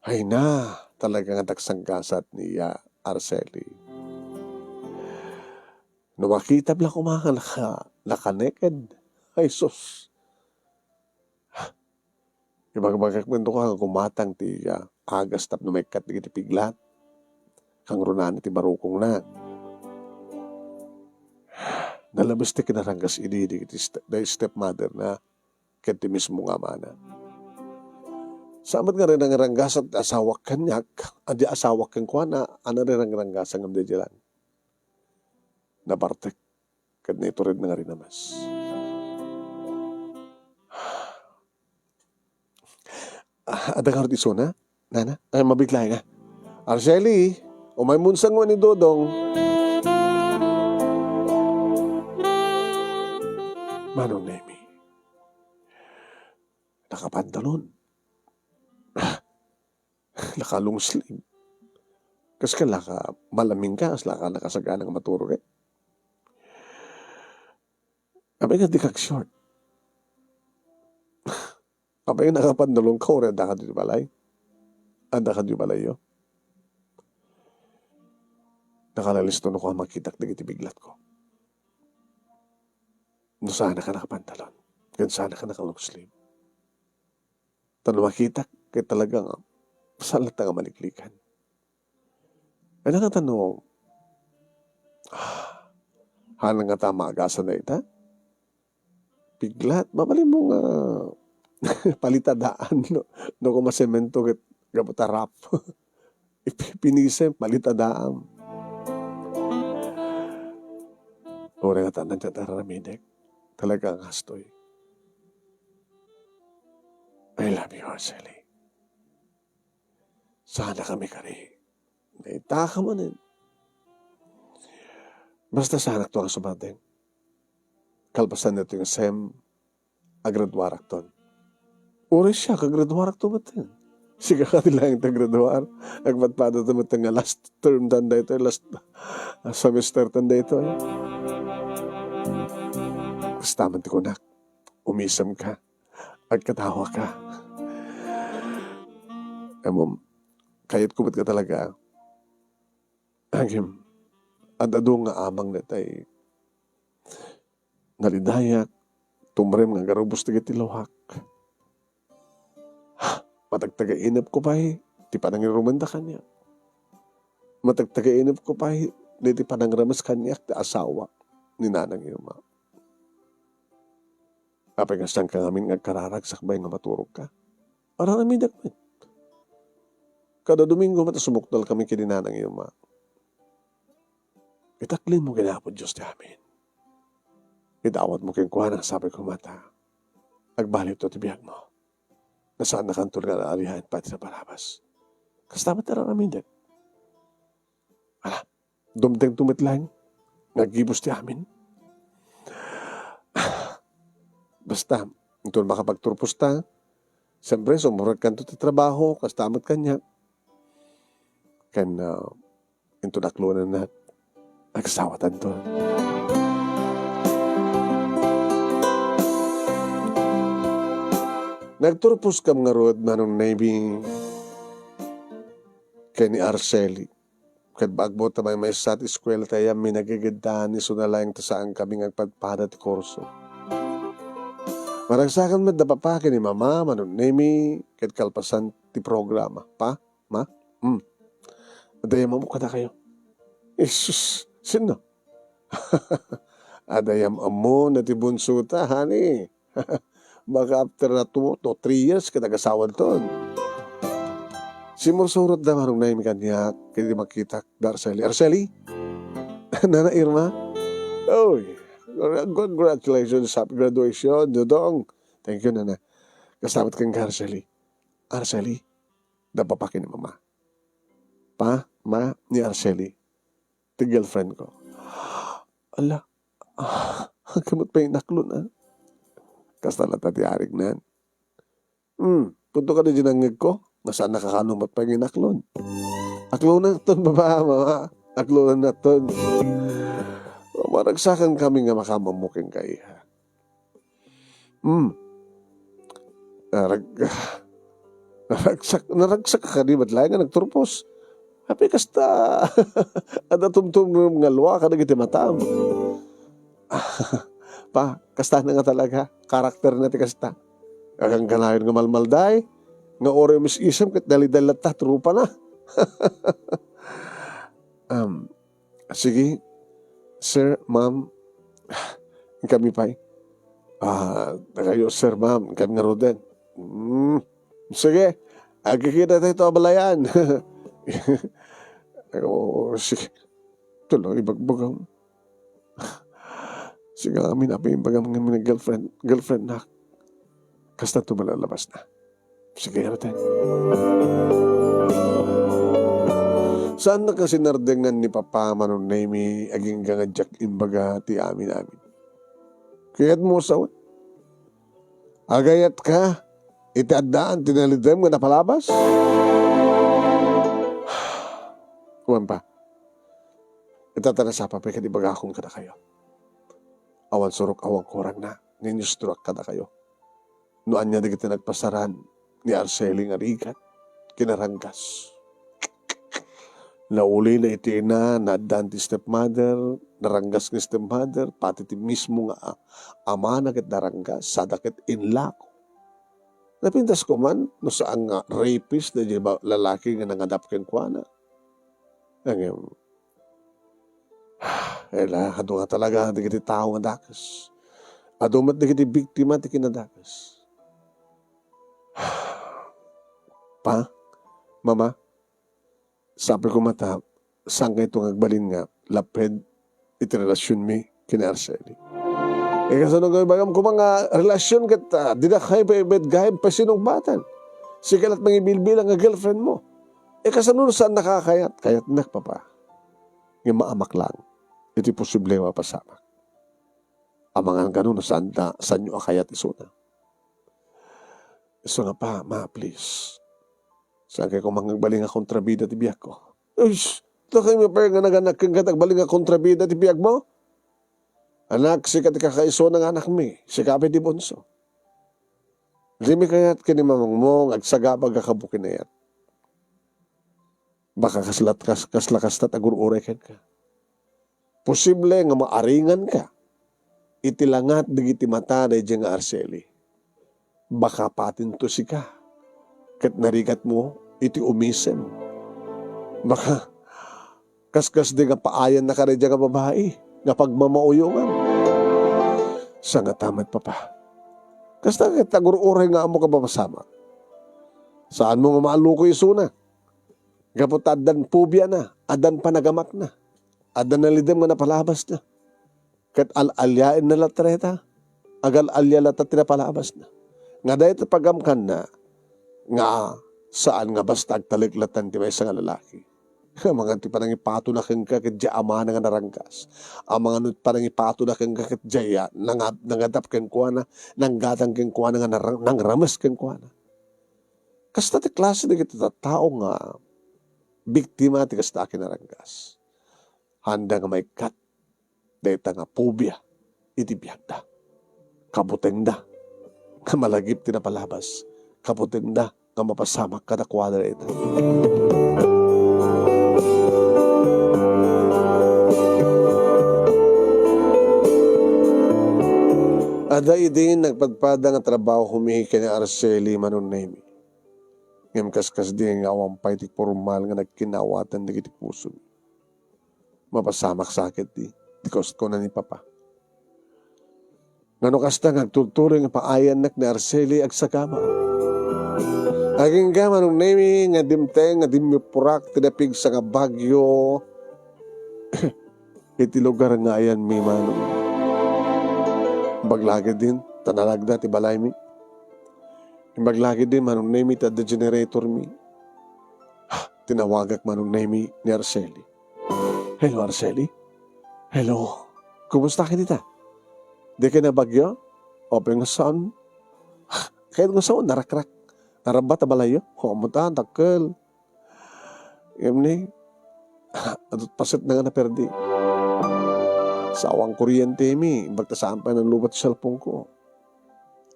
Ay na, talaga nga daksanggasat ni, ah, Araceli. No makitam la koma nga naka-, naka-naked. Ay sus. Ibagbagak man to ka nga gumatang ti, ah, agas tapno maikkat dagiti piglat. Kangrunaan ti barukongna. Nalabes ti kinaranggas idi dagiti ste-, dagiti stepmother na ken ti mismo nga amana. Saan met nga rirangranggasa ti asawak kaniak, a di asawak kenkuana, a narirangranggasan ngem daydiay laeng. Nabartek ket naitured na nga rinamas. Ah, adda ngarud isuna, Nana? Ay, mabiit laeng, ah. Araceli, umaymo unsango ni Dodong. Manong Nemi, nakapantalon. Naka-long sleeve. Kas ka naka-, malaming ka, kas naka-, nakasagana nga maturog, eh. Apay nga di ka short? Apay nga nakapantalon ka, uray adda ka ditoy balay? Adda ka ditoy balayyo? Nakalalisto no ko a makitak dagiti biglatko. No saan ka nakapantalon, ken saan ka naka-long sleeve. Ta no makitak, ket talaga nga, saan latta nga maliklikan. Ay, nangata no, ah, hanan ngata maagasan dayta? Piglat, mabalinmo nga palitadaan, no? No, koma semento ket gapu ta rap. Ipipinisem, malitadaam. Uray nga ta, nandiyan aramidek. Talaga nga kastoy. I love you, Arceli. Sana kami kari. Naitaka manen. Basta sanak to nga sumadeng. Kalpasan na to yung sem, agraduarakton. Uray siya, kagraduarakto met. Siak kadi laeng ti agraduar. Agpadpada to met nga last term tan daytoy, last, ah, semester tan daytoy. Basta man ti kunak, umisem ka, agkatawa ka. Amom, kayat ko met nga talaga. Agim, ad-adu nga amang daytay. Nalidayak, tumrem nga agarubos dagiti luhak. Matagtagainep ko pay ti panangirumenda kaniak. Matagtagainep ko pay diti panangremes kaniak ti asawak ni Nanang Irma. Apay nga saan ka ngamin nga agkararag sakbay nga maturog ka? Ar-aramidek met. Kada Domingo met a sumuknal kami ken ni Nanang Irma. Itaklimo ken Apo Dios ti amin. Idawatmo kenkuana, sapay koma ta agbaliwto ti biagmo. Nasaannakanto nga aliaen pay ti napalabas. Kasta met ti ar-aramidek. Ala, dumtengto met laeng nga aggibus ti amin. Basta, inton makapagturposta, siempre, sumurekkanto ti trabaho, kasta met kaniak. Ken, ah, inton aklonennak, agsawatanto. Nagturposkam ngarud, Manong Nemy, ken ni Arceli. Ket bagbot ta maymaysa ti eskuela ti ayanmi, nagigiddan, isuna laeng ta saankami nga agpadpada ti kurso. Maragsakan met da Papa ken ni Mama, Manong Nemy, ket kalpasan ti programa. Pa, Ma, hmm. Adda ammom kadakayo. Jesus, sinno? Adda ammom na ti bunso ta, honey. Baka after na two to three years ket agasawaton. Simursurot da Manong Nemy kaniak, ket idi makitak da Arceli. Arceli? Nana Irma? Oy, congratulations, happy graduation, Dodong. Thank you, Nana. Kasta met kenka, Arceli. Arceli, da Papa ken ni Mama. Pa, Ma, ni Arceli, ti girlfriend ko. Ala, ah, agkamot pay inaklon, ah. Kasta latta ti arignan. Hmm, punto kadi di nangngegko, nga saan nakakano met pay nga inaklon. Aklonanton, Papa, Mama, aklonanton. Maragsakan kami nga makamammo kenka, iha. Hmm. Narag-, naragsak, naragsak ka kadi met laeng nga nagturpos. Apay kasta, adda tumtumrem nga lua kadagiti matam. Pa, kasta na nga talaga, karakter na ti kasta. Agangkanayon nga malmalday, nga uray umis-isem ket daliday latta, tropa na. Um, Sige, sir, ma'am. Kami pay. Ah, kayo, sir, ma'am. Kami nga ruden. Hmm. Sige, agkikita tayo to abalayan. Oo, sige. Tuloy, ibagbagam. Sige, amin, amin, ibagbagam nga girlfriend, girlfriend na. Kasta to malalabas na. Sige, Arden. Saan na kasi nardengan ni Papa Manong Nemy, agingga nga diak imbaga ti amin-amin. Kayat mo, sawen? Agayat ka iti addaan ti nalidem nga napalabas? Kuman pa, ita ta nasapa pay kadi bagakon kadakayo. Awan surok, awan kurang na, nga inyusturak kadakayo. No ania dagiti nagpasaran ni Arceli nga rigat, kinaranggas. Nauli na iti ina, naaddaan ti stepmother, naranggas nga stepmother, pati ti mismo nga a-, amana ket naranggas, sada ket inlako. Napintas ko man, no saan nga rapist daydi ba-, lalaki nga nangadap kenkuana. Ngem, ela, adu nga talaga dagiti tao nga dakes. Adu met dagiti biktima ti kinadakes. Pa, Mama, Sapay koma ta, saankayto nga agbalin nga laped iti relasionmi ken ni Araceli. E, kasano nga ibagam koma nga relasion ket, ah, dina kayat met gayyem pay sinungbaten? Sika la't mangibilbilang nga girlfriend mo. E, kasano no saannaka a kayat? Kayatnak, Papa. Ngem maamak laeng iti posible nga mapasamak. Amangan kano no saanta, saanyo a kayat isuna. Isu nga, Pa, Ma, please. Saankay koma nga agbalin nga kontrabida ti biagko. Uy, dakami pay nga naganak kenka ta agbalin nga kontrabida ti biagmo? Anak, sika ti kakaisuna nga anakmi, sika pay ti bunso. Dimi kayat ken ni mamangmo nga agsagaba a kabukinayat. Baka kasla, kas-, kasla kasta ti agur-uray kenka. Posible nga maaringanka iti langat dagiti mata daydiay nga Araceli. Baka patinto sika ket narigatmo iti umisem. Baka kaskasdi nga paayannaka daydiay nga babai nga pagmamauyongan. Sangata met, Papa. Kasta ket agur-uray nga ammok a mapasamak. Saanmo nga maallukoy isuna. Gapu ta addan pobiana, addan panagamakna, addan nalidem nga napalabasna. Ket al-aliaenna latta dayta, agal-alia latta ti napalabasna. Nga dayta pagamkanna nga saan nga basta agtalek latta ti maysa nga lalaki. Amangan ti panangipatona kenka ket diay amana nga naranggas. Amangan ti panangipatona kenka ket diay a nanga-, nangadap kenkuana, nanggatang kenkuana nga narang-, nangrames kenkuana. Kasta ti klase dagiti tattao nga biktima ti kasta a kinaranggas. Haanda nga maikkat dayta nga fobia iti biagda. Kabutengda nga malagip ti napalabas. Kabutengda nga mapasamak kadakuada dayta. Adda idi nagpadpada nga trabahomi ken ni Araceli, Manong Nemi. Ngem kaskasdi nga awan pay ti pormal nga nagkinawatan dagiti pusomi. Mapasamak sa ketdi ti kus-, kuna ni Papa. Ngano kasta nga agturtuloy nga paayannak ni Araceli agsagaba? Agingga, Manong Nemi, nga dimteng nga dimmipurak ti napigsa nga bagyo iti lugar nga ayanmi, Manong. Imbag la ketdin, ta nalagda ti balaymi. Imbag la ketdin, Manong Nemi, ta adda generatormi. Tinawagak, Manong Nemi, ni Araceli. "Hello, Araceli? Hello. Kumusta ka dita? Di ka nabagyo?" "Apay nga saan? Kayat nga saan, narakrak. Narabba ta balayyo?" "Ho, ammo ta, dakkel." Ngem ni, adut paset na nga naperdi. Sa awan kuryente mi, imbag ta saan pay nanlubat ti cellphone ko.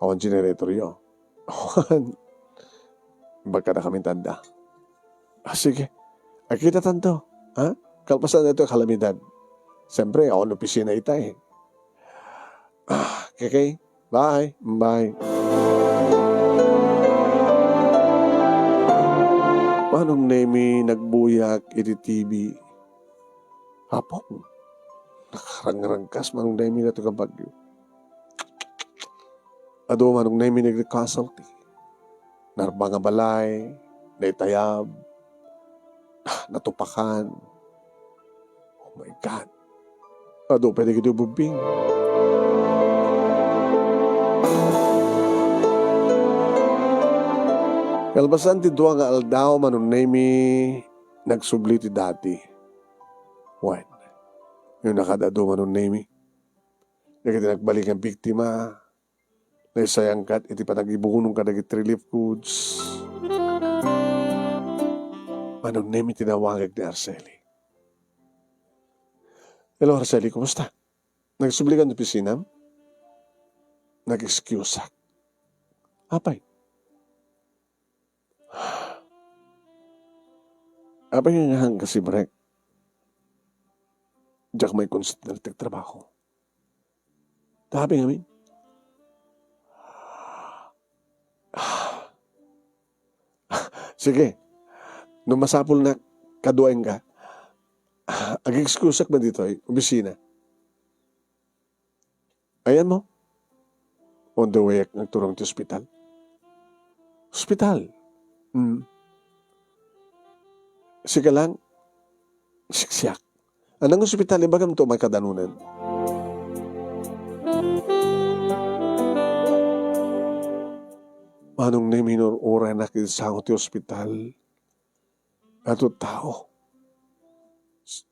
Awan generator yo. Awan. Imbag kada kami tanda. Ah, sige. Agkita tanto. Ha? Kalpasan na ito kalamidad. Siyempre, awan opisina ita eh. Ah, okay, okay. Bye. Bye. Manong Nemi, nagbuyak iti T V. Apong, nakarangrangkas Manong Nemi daytoy nga bagyo. Adu Manong Nemi nagkasumpal. Narba nga balay, naitayab, ah, natupakan. Oh my God. Adu pay dagiti ubbing. Kalpasan ti dua nga aldaw, Manong Nemi, nagsubli ti dati. Wen, no nakaad-adu, Manong Nemi, dagiti nagbalin nga biktima, naisayangkat iti panagibunong kadagiti relief goods. Manong Nemi, tinawagak ni Araceli. "Hello, Araceli, kumusta? Nagsubli ka iti opisinam?" Nag-excuseak. "Apay? Apay nga ayanka si Brek? Diak maikonsidera ti trabaho." Tabi ngamin. Sige. No masapulnak, kaduaenka. Ag-excuseak man ditoy opisina. Ayanmo? On the way ak nagturong ti ospital. Ospital? Hmm. Sika lang, siksiak. Anang ospital, ibagamto, may kadanunan. Manong Nemi, inur-uraynak iti sango ti ospital. Adu tao.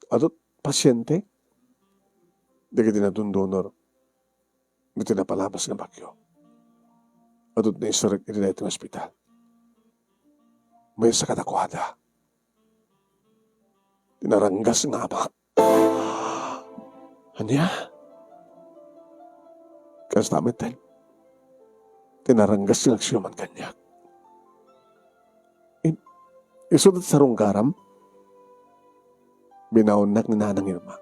Adu pasyente. Dagiti nadundunor iti napalabas nga bagyo. Adu ti naisirek iti daytoy nga ospital. Maysa kadakuada ti naranggas nga amak. Ania? Kasta metten ti naranggas nga agsiuman kaniak. I-, isu ti sarunggaram, binaonnak ni Nanang Irma.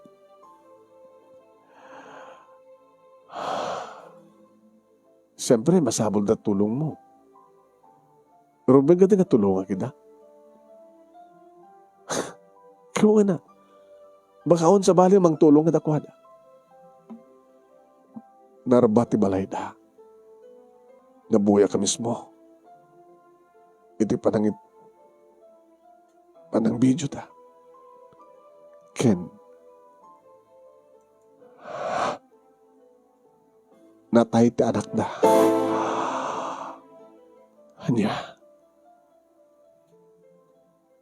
Siyempre, masapul da tulongmo. Rumbeng nga di nga tulongak ida. Kayatna, baka awan sabali mangtulong kadakuada. Narbat ti balayda. Nabuyak a mismo iti panangit-, panangbidiota. Ken natay ti anakda. Ania?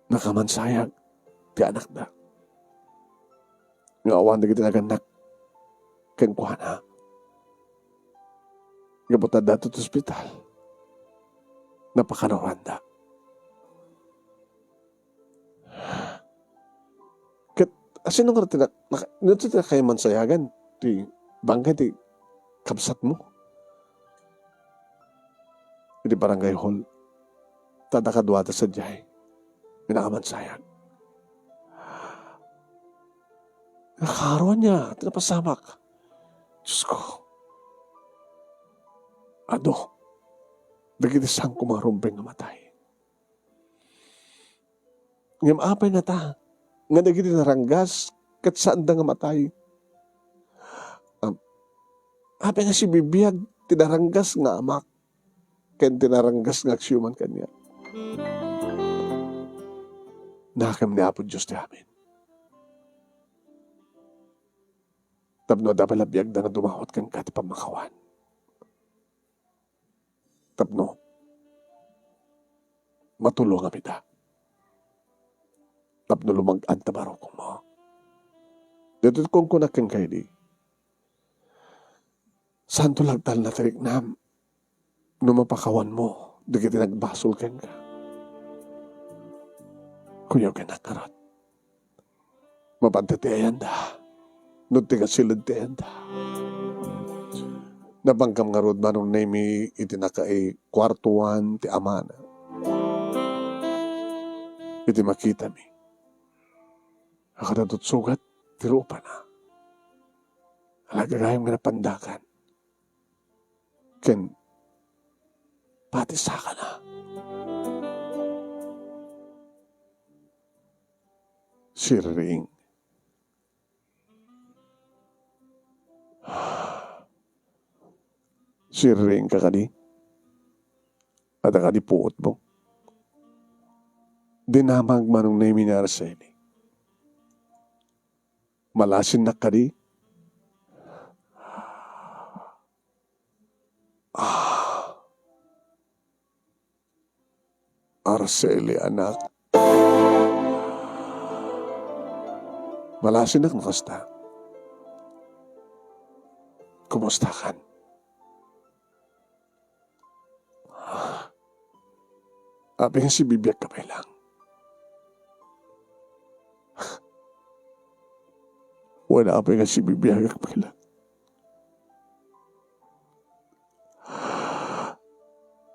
Nakamansayag ti anakda nga awan dagiti nagannak kenkuana. Gapu ta adda ti ospital, napakanuranda. Ket asino nga ti nak-, nak-, no ti nakayamansayagan ti bangkay ti kabsatmo? Iti barangay hall, ta adda kaduada sadiay, pinakamansayag. Nakaro ania ti napasamak. Diosko. Adu dagiti sangko nga rumbeng nga matay. Ngem apay ngata nga dagiti naranggas ket saanda nga matay? Am, apay nga sibibiag ti naranggas nga amak ken ti naranggas nga agsiuman kaniak? Nakem ni Apo Dios ti amin. Tapno adda pay la biagda nga dumawat kenka ti pammakawan. Tapno matulongam ida. Tapno lumag-an ta marukommo. Daytoy ti kunkunak kenka idi. Saanto la agtalna ti riknam no mapakawanmo dagiti nagbasol kenka. Kuyaw kennak ngarud. Mapan ti ayanda. No ti kasiled ti ayanda. Napangkam ngarud, Manong Nemi, iti nakaikuartoan ti amana. Iti makitami a kadadot sugat ti rupana. Ala gagayem nga napandakan. Ken pati sakana. Sirring. Sirring ka kadi? Adda kadi puotmo? Dinamag, Manong Nemi, ni Araceli. Malasinnak kadi? Ah. Araceli, anak. Malasinnak no kasta. Kumustakan? Apay nga sibibiagka pay lang? Wen, apay nga sibibiagak pay lang?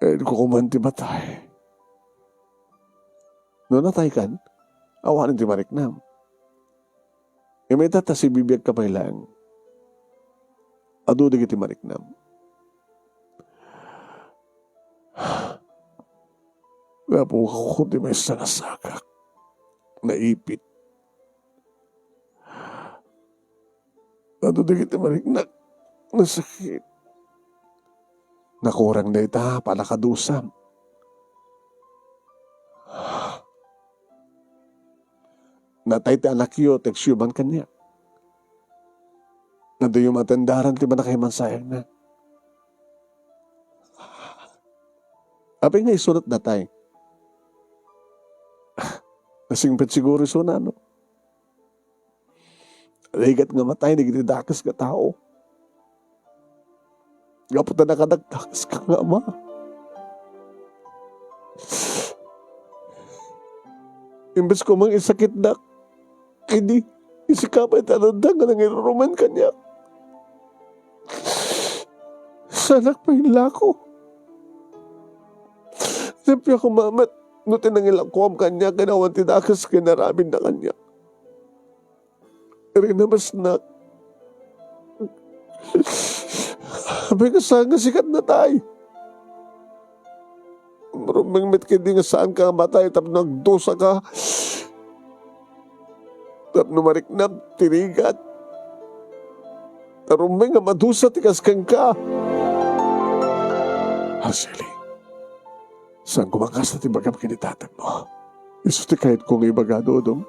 Inko koma ti matay. No nataykan, awanen ti mariknam. Ngem ita ta sibibiagka pay laeng, adu dagiti mariknam. Napukawko ti maysa nga sagak. Naipit. Adu dagiti mariknam. Nasakit. Nakurang dayta, palakadusam. Natay ti anakyo ti agsiuman kaniak. Nga diyo matendaran ti pannakahimansayangna. Apay nga isunat natay? Nasingpet siguro isuna, no? Rigat nga matay dagiti dakes nga tao. Gapu ta nakadakdakes ka nga ama. Imbes ko mang isakitdak, idi, isika pay ti adda nga nangirurumen kaniak. Saanak pay lako. Nappiak koma met no ti nangilakoam kaniak ken awan ti dakes nga inaramidna kaniak. Rinamesnak. Apay nga saan nga sika natay? Rumbeng met ketdi nga saanka nga matay tapno agdusaka. Tapno mariknam ti rigat. Rumbeng nga madusa ti kas kenka. Araceli, saan koma kasta ti ibagam ken ni tatangmo. Isu ti kayatko nga ibaga, Dodong.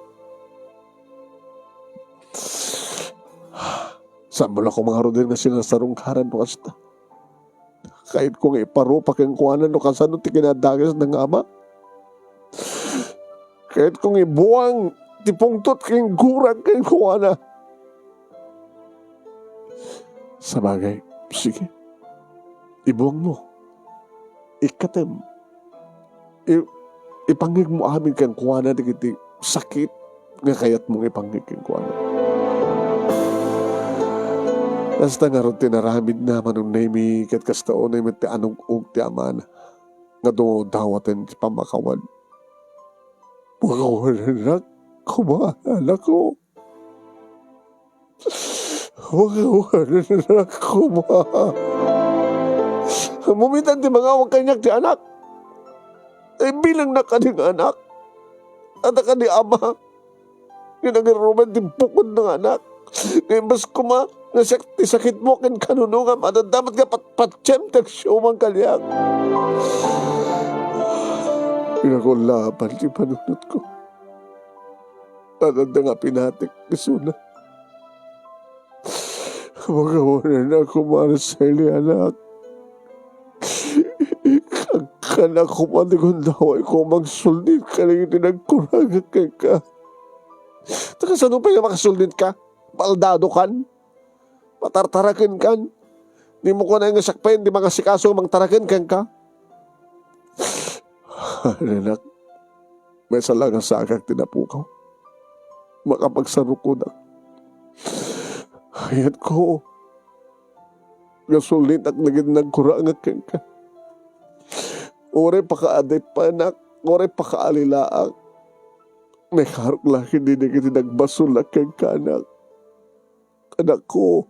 Saanmo la koma ngaruden nga sinasarungkaran no kasta. Kayatko nga iparupa kenkuana no kasano ti kinadakesna nga ama. Kayatko nga ibuang ti pungtot ken gura kenkuana. Sabagay, sige. Ibuangmo. Ikkatem. I-, ipangngegmo amin kenkuana dagiti sakit nga kayatmo nga ipangngeg kenkuana. Kasta ngarud ti inaramidna, Manong Nemi, ket kasta unay met ti anug-og ti amana nga dumawdawaten ti pammakawan. Pakawanenak koma, anakko. Pakawanenak koma. Mumitan ti mangawag kaniak ti anak. Ibilangnak kadi nga anak. Adda kadi ama nga nangirurumen ti bukod nga anak. Nga imbes koma nga siak ti sakitmo ken kanunongam, adda met nga patpatiem ti agsiuman kaniak. Inakullaban ti panunotko. Adda nga pinatik isuna. Pakawanenak koma, Araceli, anak. Kankana koma ti gundawayko, mangsuldit ka dagiti nagkurangak kenka. Ta kasano pay nga makasulditka? Baldadokan? Patartarakenkan? Dimo kunana nga siak pay ti mangasikaso nga mangtaraken kenka? Anak, maysa la nga sagak ti napukaw. Makapagsarukodak. Kayatko nga sulditak dagiti nagkurangak kenka. Uray pakaadippanak, uray pakaalilaak. Maikarok la ketdi dagiti nagbasolak kenka, anak. Anakko,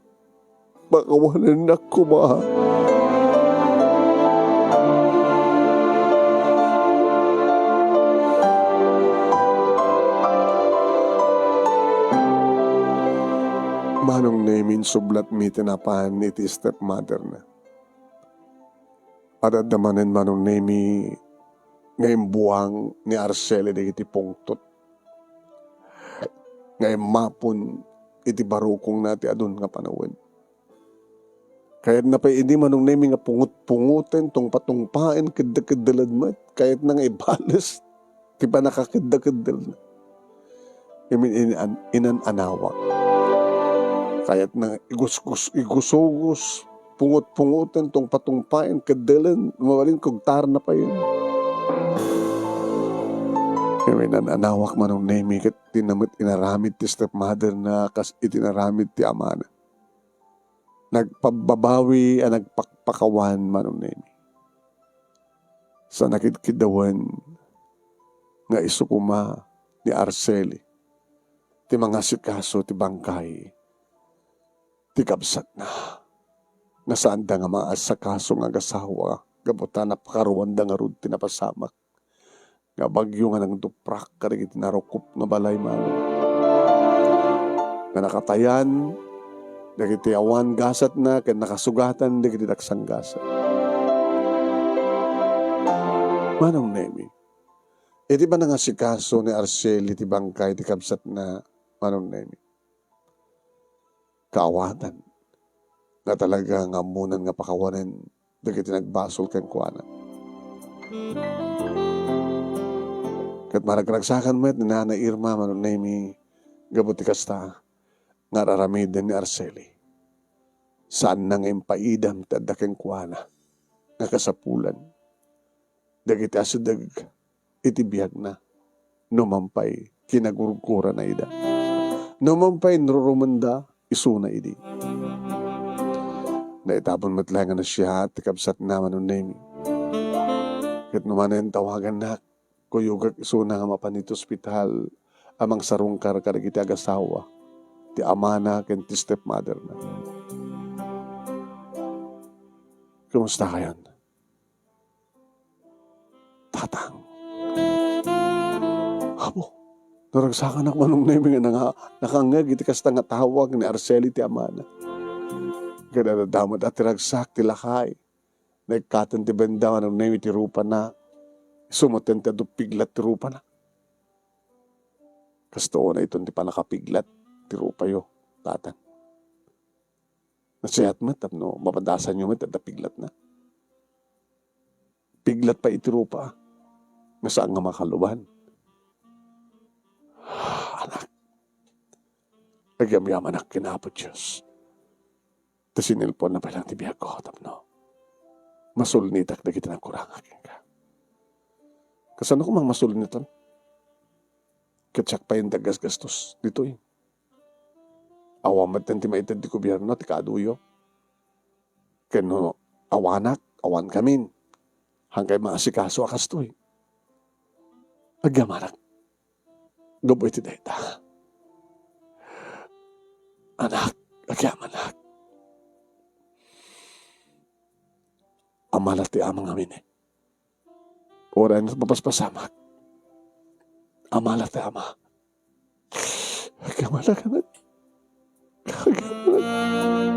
pakawanennak koma. Manong Nemi, insublatmi ti napan iti stepmother-na. Adda manen, Manong Nemi, nga imbuang ni Araceli dagiti pungtot nga immapon iti barukongna ti adun nga panawen. Kayatna pay idi, Manong Nemi, nga pungot-pungoten, tungpa-tungpaen, kedda-keddelen met. Kayatna nga ibales ti pannakakedda-keddelna. Ngem inan-, inan-anawak. Kayatna nga igus-, gus-, igusugos, pungot-pungoten, tungpa-tungpaen, keddelen, mabalin kugtarna pay. Ngem inan-anawak, Manong Nemi, ket dinna met inaramid ti stepmother-na kas iti inaramid ti amana. Nagpabbabawi a nagpakpakawan, Manong Nemi. Sa nakidkiddawen nga isu koma ni Araceli ti mangasikaso ti bangkay ti kabsatna, nga saanda nga maasakaso nga agasawa gapu ta napakaruanda ngarud ti napasamak nga bagyo nga nangduprak kadagiti narukop nga balay, Manong, nga nakatayan dagiti awan gasatna ken nakasugatan dagiti nagsanggasat. Manong Nemi, Iti panangasikaso ni Araceli ti bangkay ti kabsatna, Manong Nemi, kaawatan nga talaga nga ammonan nga pakawanen dagiti nagbasol kenkuana. Ket maragragsakan met ni Nana Irma, Manong Nemi, gapu ti kasta nga ar-aramiden ni Araceli. Saanna nga impaidam ti adda kenkuana nga kasapulan dagiti asideg iti biagna, no man pay kinagurgurana ida, no man pay inrurumenda isuna idi. Naitapon met laeng a nasiaat ti kabsatna, Manong Nemi. Ket no manen tawagannak, kuyogak isuna nga mapan iti ospital a mangsarungkar kadagiti agasawa ti amana ken ti stepmotherna. Kumusta kayon, Tatang? Apo, naragsakanak, Manong Nemi, nga nanga-, nakangngeg iti kasta nga tawag ni Araceli ti amana. Ket adda met a ti ragsak ti lakay. Naikkaten ti benda, Manong Nemi, ti rupana. Isu met ti adu piglat ti rupana. Kastoon iton ti pannakapiglat ti rupayo, Tatang. Nasiat met tapno mapadasanyo met adda piglatna. Piglat pay iti rupa nga saan nga makaluban. Anak, agyamyamanak ken Apo Dios. Ta sinelfoanna pay laeng ti biagko tapno masulnitak dagiti nagkurangak kenka. Kasano koma nga masulnitan? Ket siak pay ti aggasgastos ditoy. Awan met ti maited ti gobierno ti kaaduyo. Ken no awanak, awankamin. Hankay maasikaso a kastoy. Agyamanak. Gapu iti dayta. Anak, agyamanak. Amala ti ama ngamin, eh. Uray no mapaspasamak. Amala ti ama. Agyamanak, anak. Agyamanak.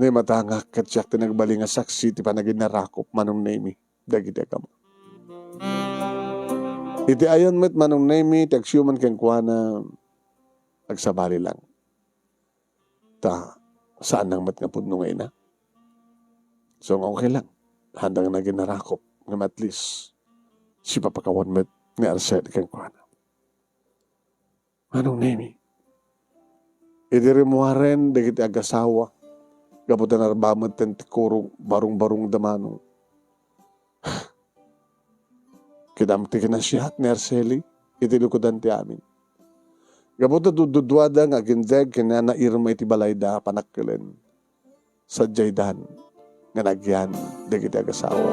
Ni matangak ket siak ti nagbalin nga saksi ti panaginnarakop, Manong Nemi, dagiti agama. Iti ayan met, Manong Nemi, ti agsiuman kenkuana, agsabali lang. Ta saan lang met nga pudno nga ina. So nga okay lang. Haanda nga naginarakop nga at least sipapakawan met ni Araceli kenkuana. Manong Nemi, idi rimmuaren dagiti agasawa, gapu ta narbamed ti kurong barungbarungda, Manong. Ket amin ti kinasiat ni Araceli iti likudan ti amin. Gapu ta duduaduada nga agindeg ken ni Nana Irma iti balayda a panakkelen, sadiaydan nga nagyan dagiti agasawa.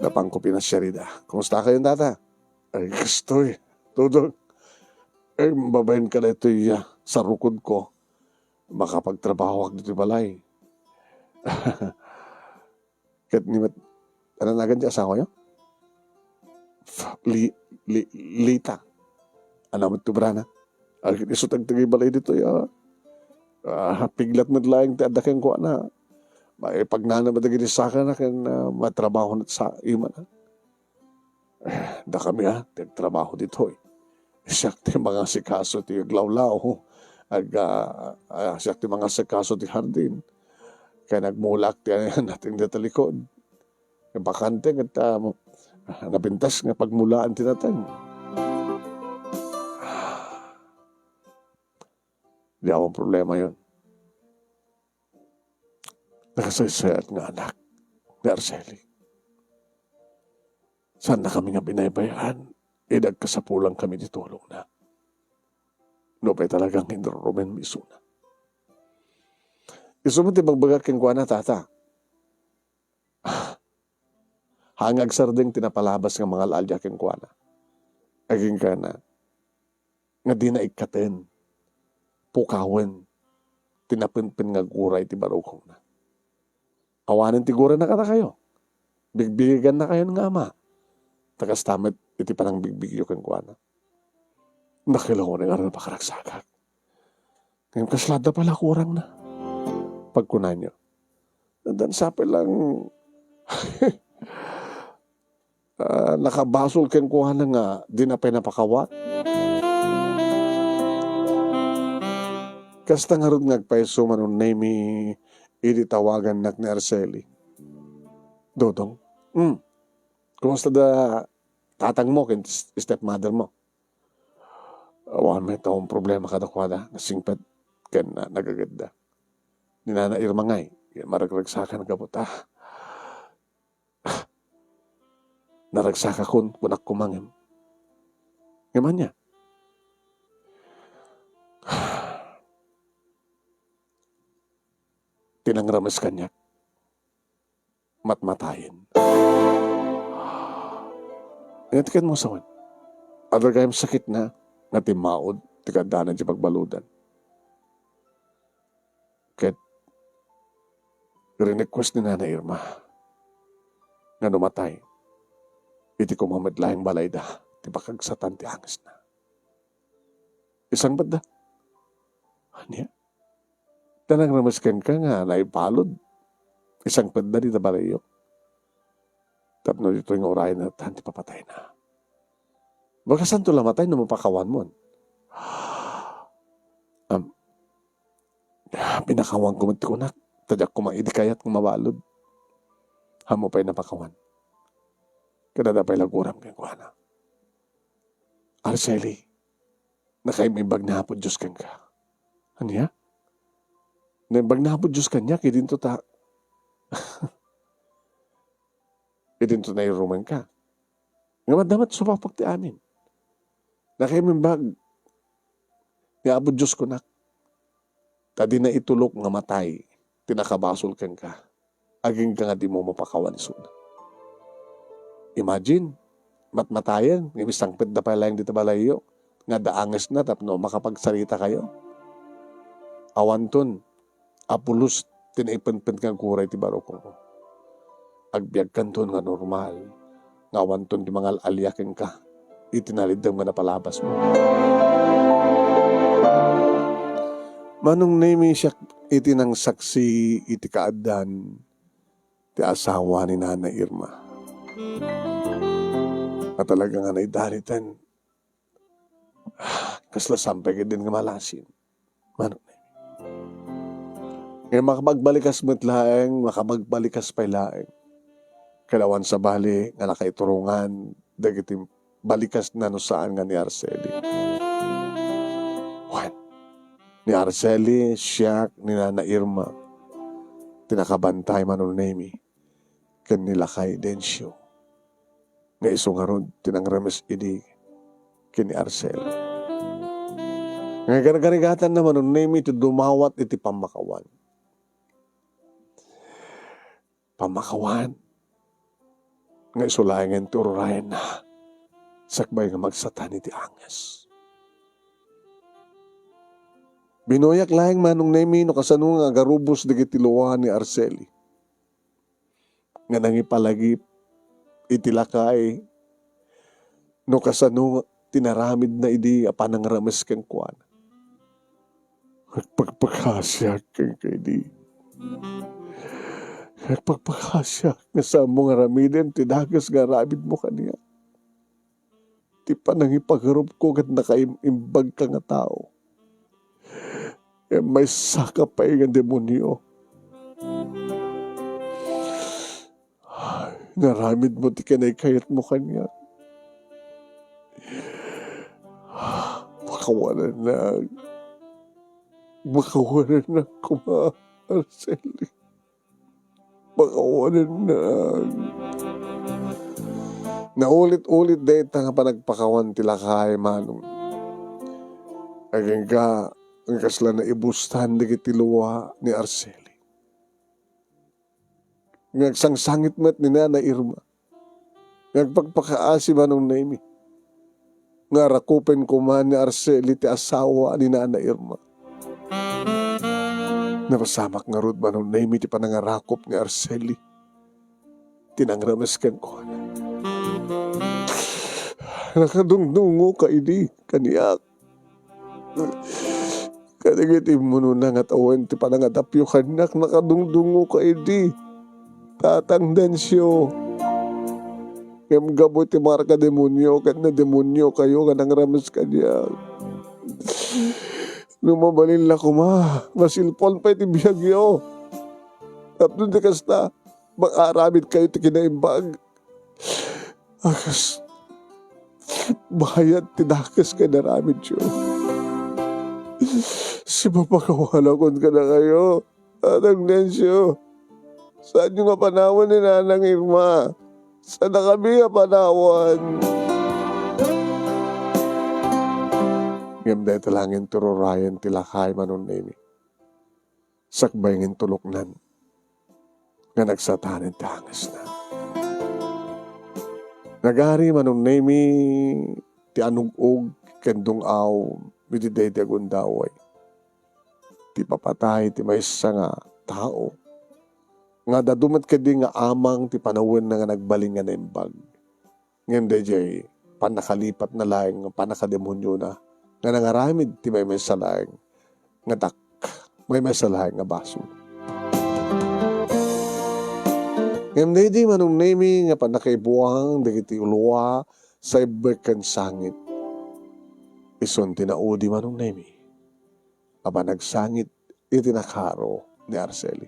Napanko pinasiarida. Kumusta kayon, Tata? Ay, kastoy, Dodong. Ay, babaen ka daytoy, ah, sarukodko. Makapagtrabahoak ditoy balay. Ket ni met, ano nagan ti asawayo? F-, Li-, Li-, Lita. Ano met ti obrana? Agin isu ti agtagbalay ditoy, ah. Ah, piglat met laeng ti adda kenkuana. Maipagnana met dagiti sakana ken, ah, matrabaho met sa imana. Eh, dakami, ah, ti agtrabaho ditoy. Siak ti mangasikaso ti aglawlaw. Ag-, ah, ah, siak ti mangasikaso ti hardin. Ken agmulak ti nateng dita likod. Bakante ket, ah, napintas nga pagmulaan ti nateng. Di awan problema yon. Nakasaysayat nga anak ni Araceli. Saannakami nga binaybay-an, idi agkasapulan kami ti tulongna. Nupay talagang inrurumenmi isuna. Isu met ti ibagbagak kenkuana, Tata. Haan nga agsardeng ti napalabas nga mangal-alia kenkuana. Aginkana nga dina ikkaten, pukawen ti napinpin nga gura iti barukongna. Awanen ti gurana kadakayo. Bigbigannakayon nga ama. Ta kasta met iti panangbigbigyo kenkuana. Nakilaw ni nga pagkaragsakak. Ngem kasla adda pala kurangna. Pagkunanyo, "Dandan sapay lang, ah, nakabasol kenkuana nga dina pay napakawan. Kasta ngarud nga agpayso Manong Nemy idi tawagannak ni Araceli. "Dodong, mm, kumusta da tatangmo ken stepmothermo?" "Awan met a problema kadakuada, nasingpet ken, ah, nagagadda. Ni Nana Irma ngay, maragsakan gapu ta. Naragsakakon, kunak koma ngem. Ngem ania? Ti nangrames kaniak, matmatayen." Ania ti ket mo sawen? Adda gayam sakitna nga timmaud ti kaaddanan ti pagbaludan. Ket rinequest ni Nana Irma nga no matay, iti koma met laeng balayda ti pakagsatan ti angesna. Isangpetda. Ania? Ta nangrames kenka nga naibalud. Isangpetda dita balayyo. Tapno ditoy nga urayen natan ti papatayna. Bagasanto la matay no mapakawanmon. Am, pinakawanko met ti kunak, ta diak koma idi kayat nga mabalud. Ammom pay napakawan. Ket adda pay laguram kenkuana. Araceli, nakaimbag ni Apo Dios kenka. Ania? Naimbag ni Apo Dios kaniak, idinto ta, idinto nairumenka. Ngem adda met supapak ti amin. Nakaimbag ni Apo Dios kunak. Ta dina itulok nga matay ti nakabasol kenka, agingga nga dimo mapakawan isuna. Imagine, matmatayen, ngem isangpetda pay laeng dita balayyo, nga adda angesna tapno makapagsaritakayo. Awanton a pulos ti naipenpen nga aguray ti barukongmo. Agbiagkanton nga normal nga awanton ti mangal-alia kenka iti naliddem nga napalabasmo. Manong Nemy, siak iti nangsaksi iti kaaddan ti asawa ni Nana Irma. A talaga nga naidaliten, kasla sampay ketdin nga malasin. Manong Nemy. Ngem makapagbalikas met laeng, makapagbalikas pay laeng. Ket awan sabali nga nakaiturongan dagiti balikasna no saan nga ni Araceli. Wen, ni Araceli, siak, ni Nana Irma, ti nakabantay Manong Nemy, ken ni lakay Dencio. Nga isu ngarud ti nangremes idi ken ni Araceli. Nga gargarigatanna Manong Nemy ti dumawat iti pammakawan. Pammakawan nga isu laengen ti ururayenna sakbay nga magsatan iti anges. Binuyak laeng Manong Nemy no kasano nga agarubos dagiti lua ni Araceli nga nangipalagip iti lakay no kasano ti naramidna idi a panangremes kenkuana. Agpakpakasiak kenka idi. Agpakpakasiak nga saanmo nga aramiden ti dakes nga aramidmo kaniak. Ti panangipagarupko ket nakaim-imbagka nga tao. Ngem maysaka pay nga demonio. Naramidmo ti kinaykayatmo kaniak. Makawanennak. Makawanennak koma, Araceli. Makawanennak. Naulit-ulit dayta nga panagpakawan ti lakay, Manong. Agingga nga kasla naibustan dagiti lua ni Araceli. Nga agsangsangit met ni Nana Irma. Nga agpakpakaasi Manong Nemy. Nga arakupen koma ni Araceli ti asawa ni Nana Irma. Napasamak ngarud Manong Nemy ti panangarakop ni Araceli. Ti nangremes kenkuana. Nakadungdungoka idi kaniak. Kadagiti immunona nga tawen ti panangadapyo kaniak, nakadungdungoka idi. Tatang Dencio, Ngem gapu iti marka demonio ket nademoniokayo nga nangrames kaniak. No mabalin la koma, masilpuan pay ti biagyo. Tapno di kasta, makaaramidkayo ti kinaimbag. A kas bayad ti dakes nga inaramidyo. Sipapakawanakon kadakayo, Tatang Dencio. Saanyo nga panawen ni Nanang Irma. Saannakami a panawen. Ngem dayta la nga intururayen ti lakay, Manong Nemi. Sakbay nga intuloknan nga nagsatanen ti hangesna. Nagari, Manong Nemi, ti anug-og ken dung-aw iti daydi a gundaway. Ti papatay ti maysa nga tao nga adu met ketdi nga amang ti panawenna nga nagbalin nga naimbag. Ngem daydiay pannakalipat na laeng nga pannakademoniona nga nangaramid ti maymaysa laeng nga dak-, maymaysa laeng nga basol. Ngem daydi Manong Nemi nga pannakaibuang dagiti ulua sa ibbek ken sangit. Isun ti naudi Manong Nemi a panagsangit iti nakaro ni Araceli.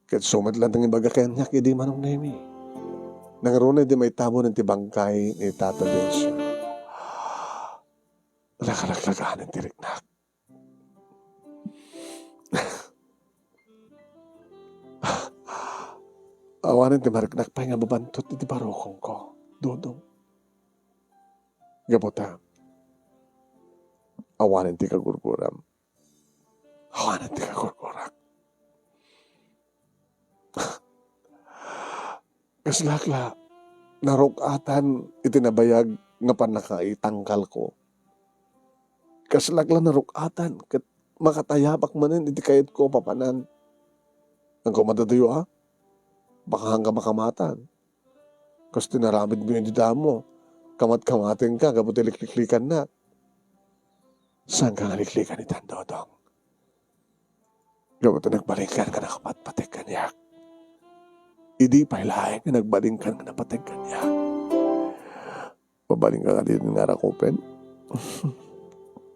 Ket isu met laeng ti ibaga kaniak idi Manong Nemi. Nangruna idi maitabon ti bangkay ni Tata Dencio. Nakalaklaganen ti riknak. Awanen ti mariknak pay nga mabantot iti barukongko, Dodong. Gapu ta, awanen ti kagurguram. Awanen ti kagurgurak. Kaslak la naruk-atan iti nabayag nga pannakaitangkalko. Kaslak la naruk-atan ket makatayabak manen iti kayatko a papanan. Ngem kumadadayo a, baka hangga makamatan. Kas ti naramidmo idi damo, kamat-kamatenka gapu ti likliklikannak. Saanka nga liklikan itan, Dodong? Gapu ta nagbalinkan nga nakapatpatek kaniak. Idi pay laeng nga nagbalinkan nga napatek kaniak, mabalinka nga ditoy nga arakupen?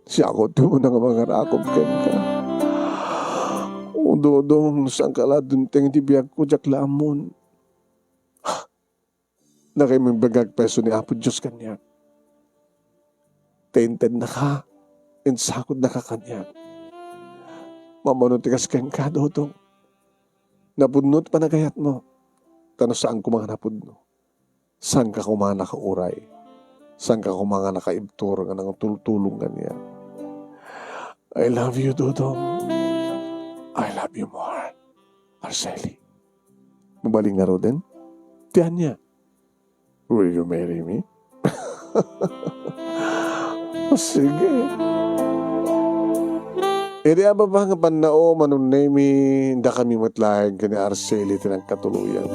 Siakot ti una nga mangarakop kenka. O, Dodong, saanka la dumteng iti biagko, diak la ammon. Nakaimbag pay isu ni Apo Dios kaniak. Ta intednaka, insakodnaka kaniak. Mammano ti kas kenka, Dodong. Napudno ti panagayatmo. Ta no saan koma nga napudno, saanka koma nga nakauray? Saanka koma nga nakaibtur nga nangtultulong kaniak? I love you, Dodong. I love you more, Araceli. Mabalin ngaruden? Ti ania? Will you marry me? Sige. Idi ababa nga pannao, Manong Nemi, dakami met laeng ken ni Araceli ti nagkatuloyan.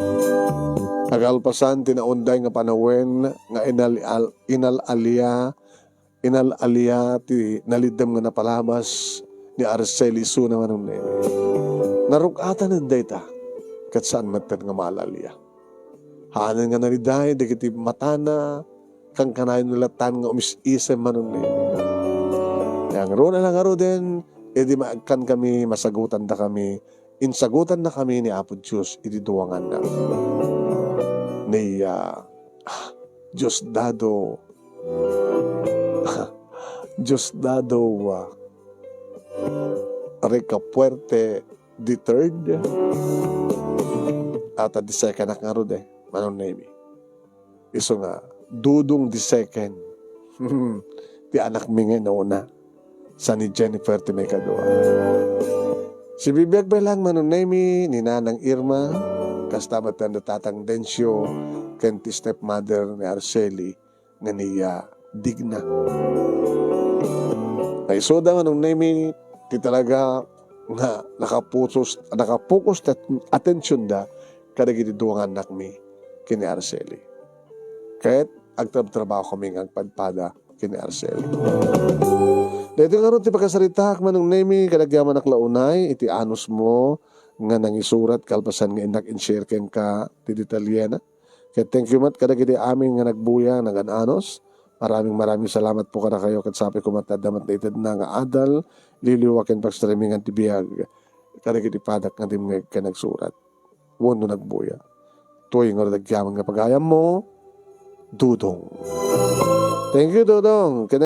Agalpasan ti naunday nga panawen nga inal-, al-, inal-alia inal-alia ti naliddem nga napalabas ni Araceli isuna, Manong Nemi. Naruk-atanen dayta, ket saan metten nga maal-alia. Haanen nga nariday dagiti matana, kankanayon nga latan nga umis-isem, Manong Nemi. Ngaruden a ngaruden, idi maagkankami, masagutandakami, insagutannakami ni Apo Dios iti duanganna. Ni, ah, Diosdado, Diosdado, ah, Ricafuerte the third. Ata the second ak ngarud, eh, Manong Nemi. Isu nga, Dodong the second. Ti anakmi nga inauna. Sa ni Jennifer ti maikadua. Sibibiag pay laeng, Manong Nemi, ni Nanang Irma, kasta met ni Tatang Dencio, ken ti stepmother ni Araceli, nga ni, ah, Digna. Nga isuda, Manong Nemi, ti talaga nga nakapusos-, nakapokus ti at-, atensionda kadagiti dua nga annakmi ken ni Araceli. Ket agtrabtrabahokami nga agpadpada ken ni Araceli. Daytoy ngarud ti pakasaritaak, Manong Nemi, ket agyamanak la unay iti anusmo nga nangisurat kalpasan nga innak in-share kenka ti detalyena. Ket thank you met kadagiti amin nga nagbuya, nagan-anos. Maraming, maraming salamat po kadakayo, ket sapay ko met adda met naitedna nga adal, liwliwa ken pagstreamingan ti biag kadagiti padak nga dimngeg ken nagsurat wenno nagbuya. Toy nga rudagyaman nga pagayammo, Dudong. Thank you, Dudong. Ken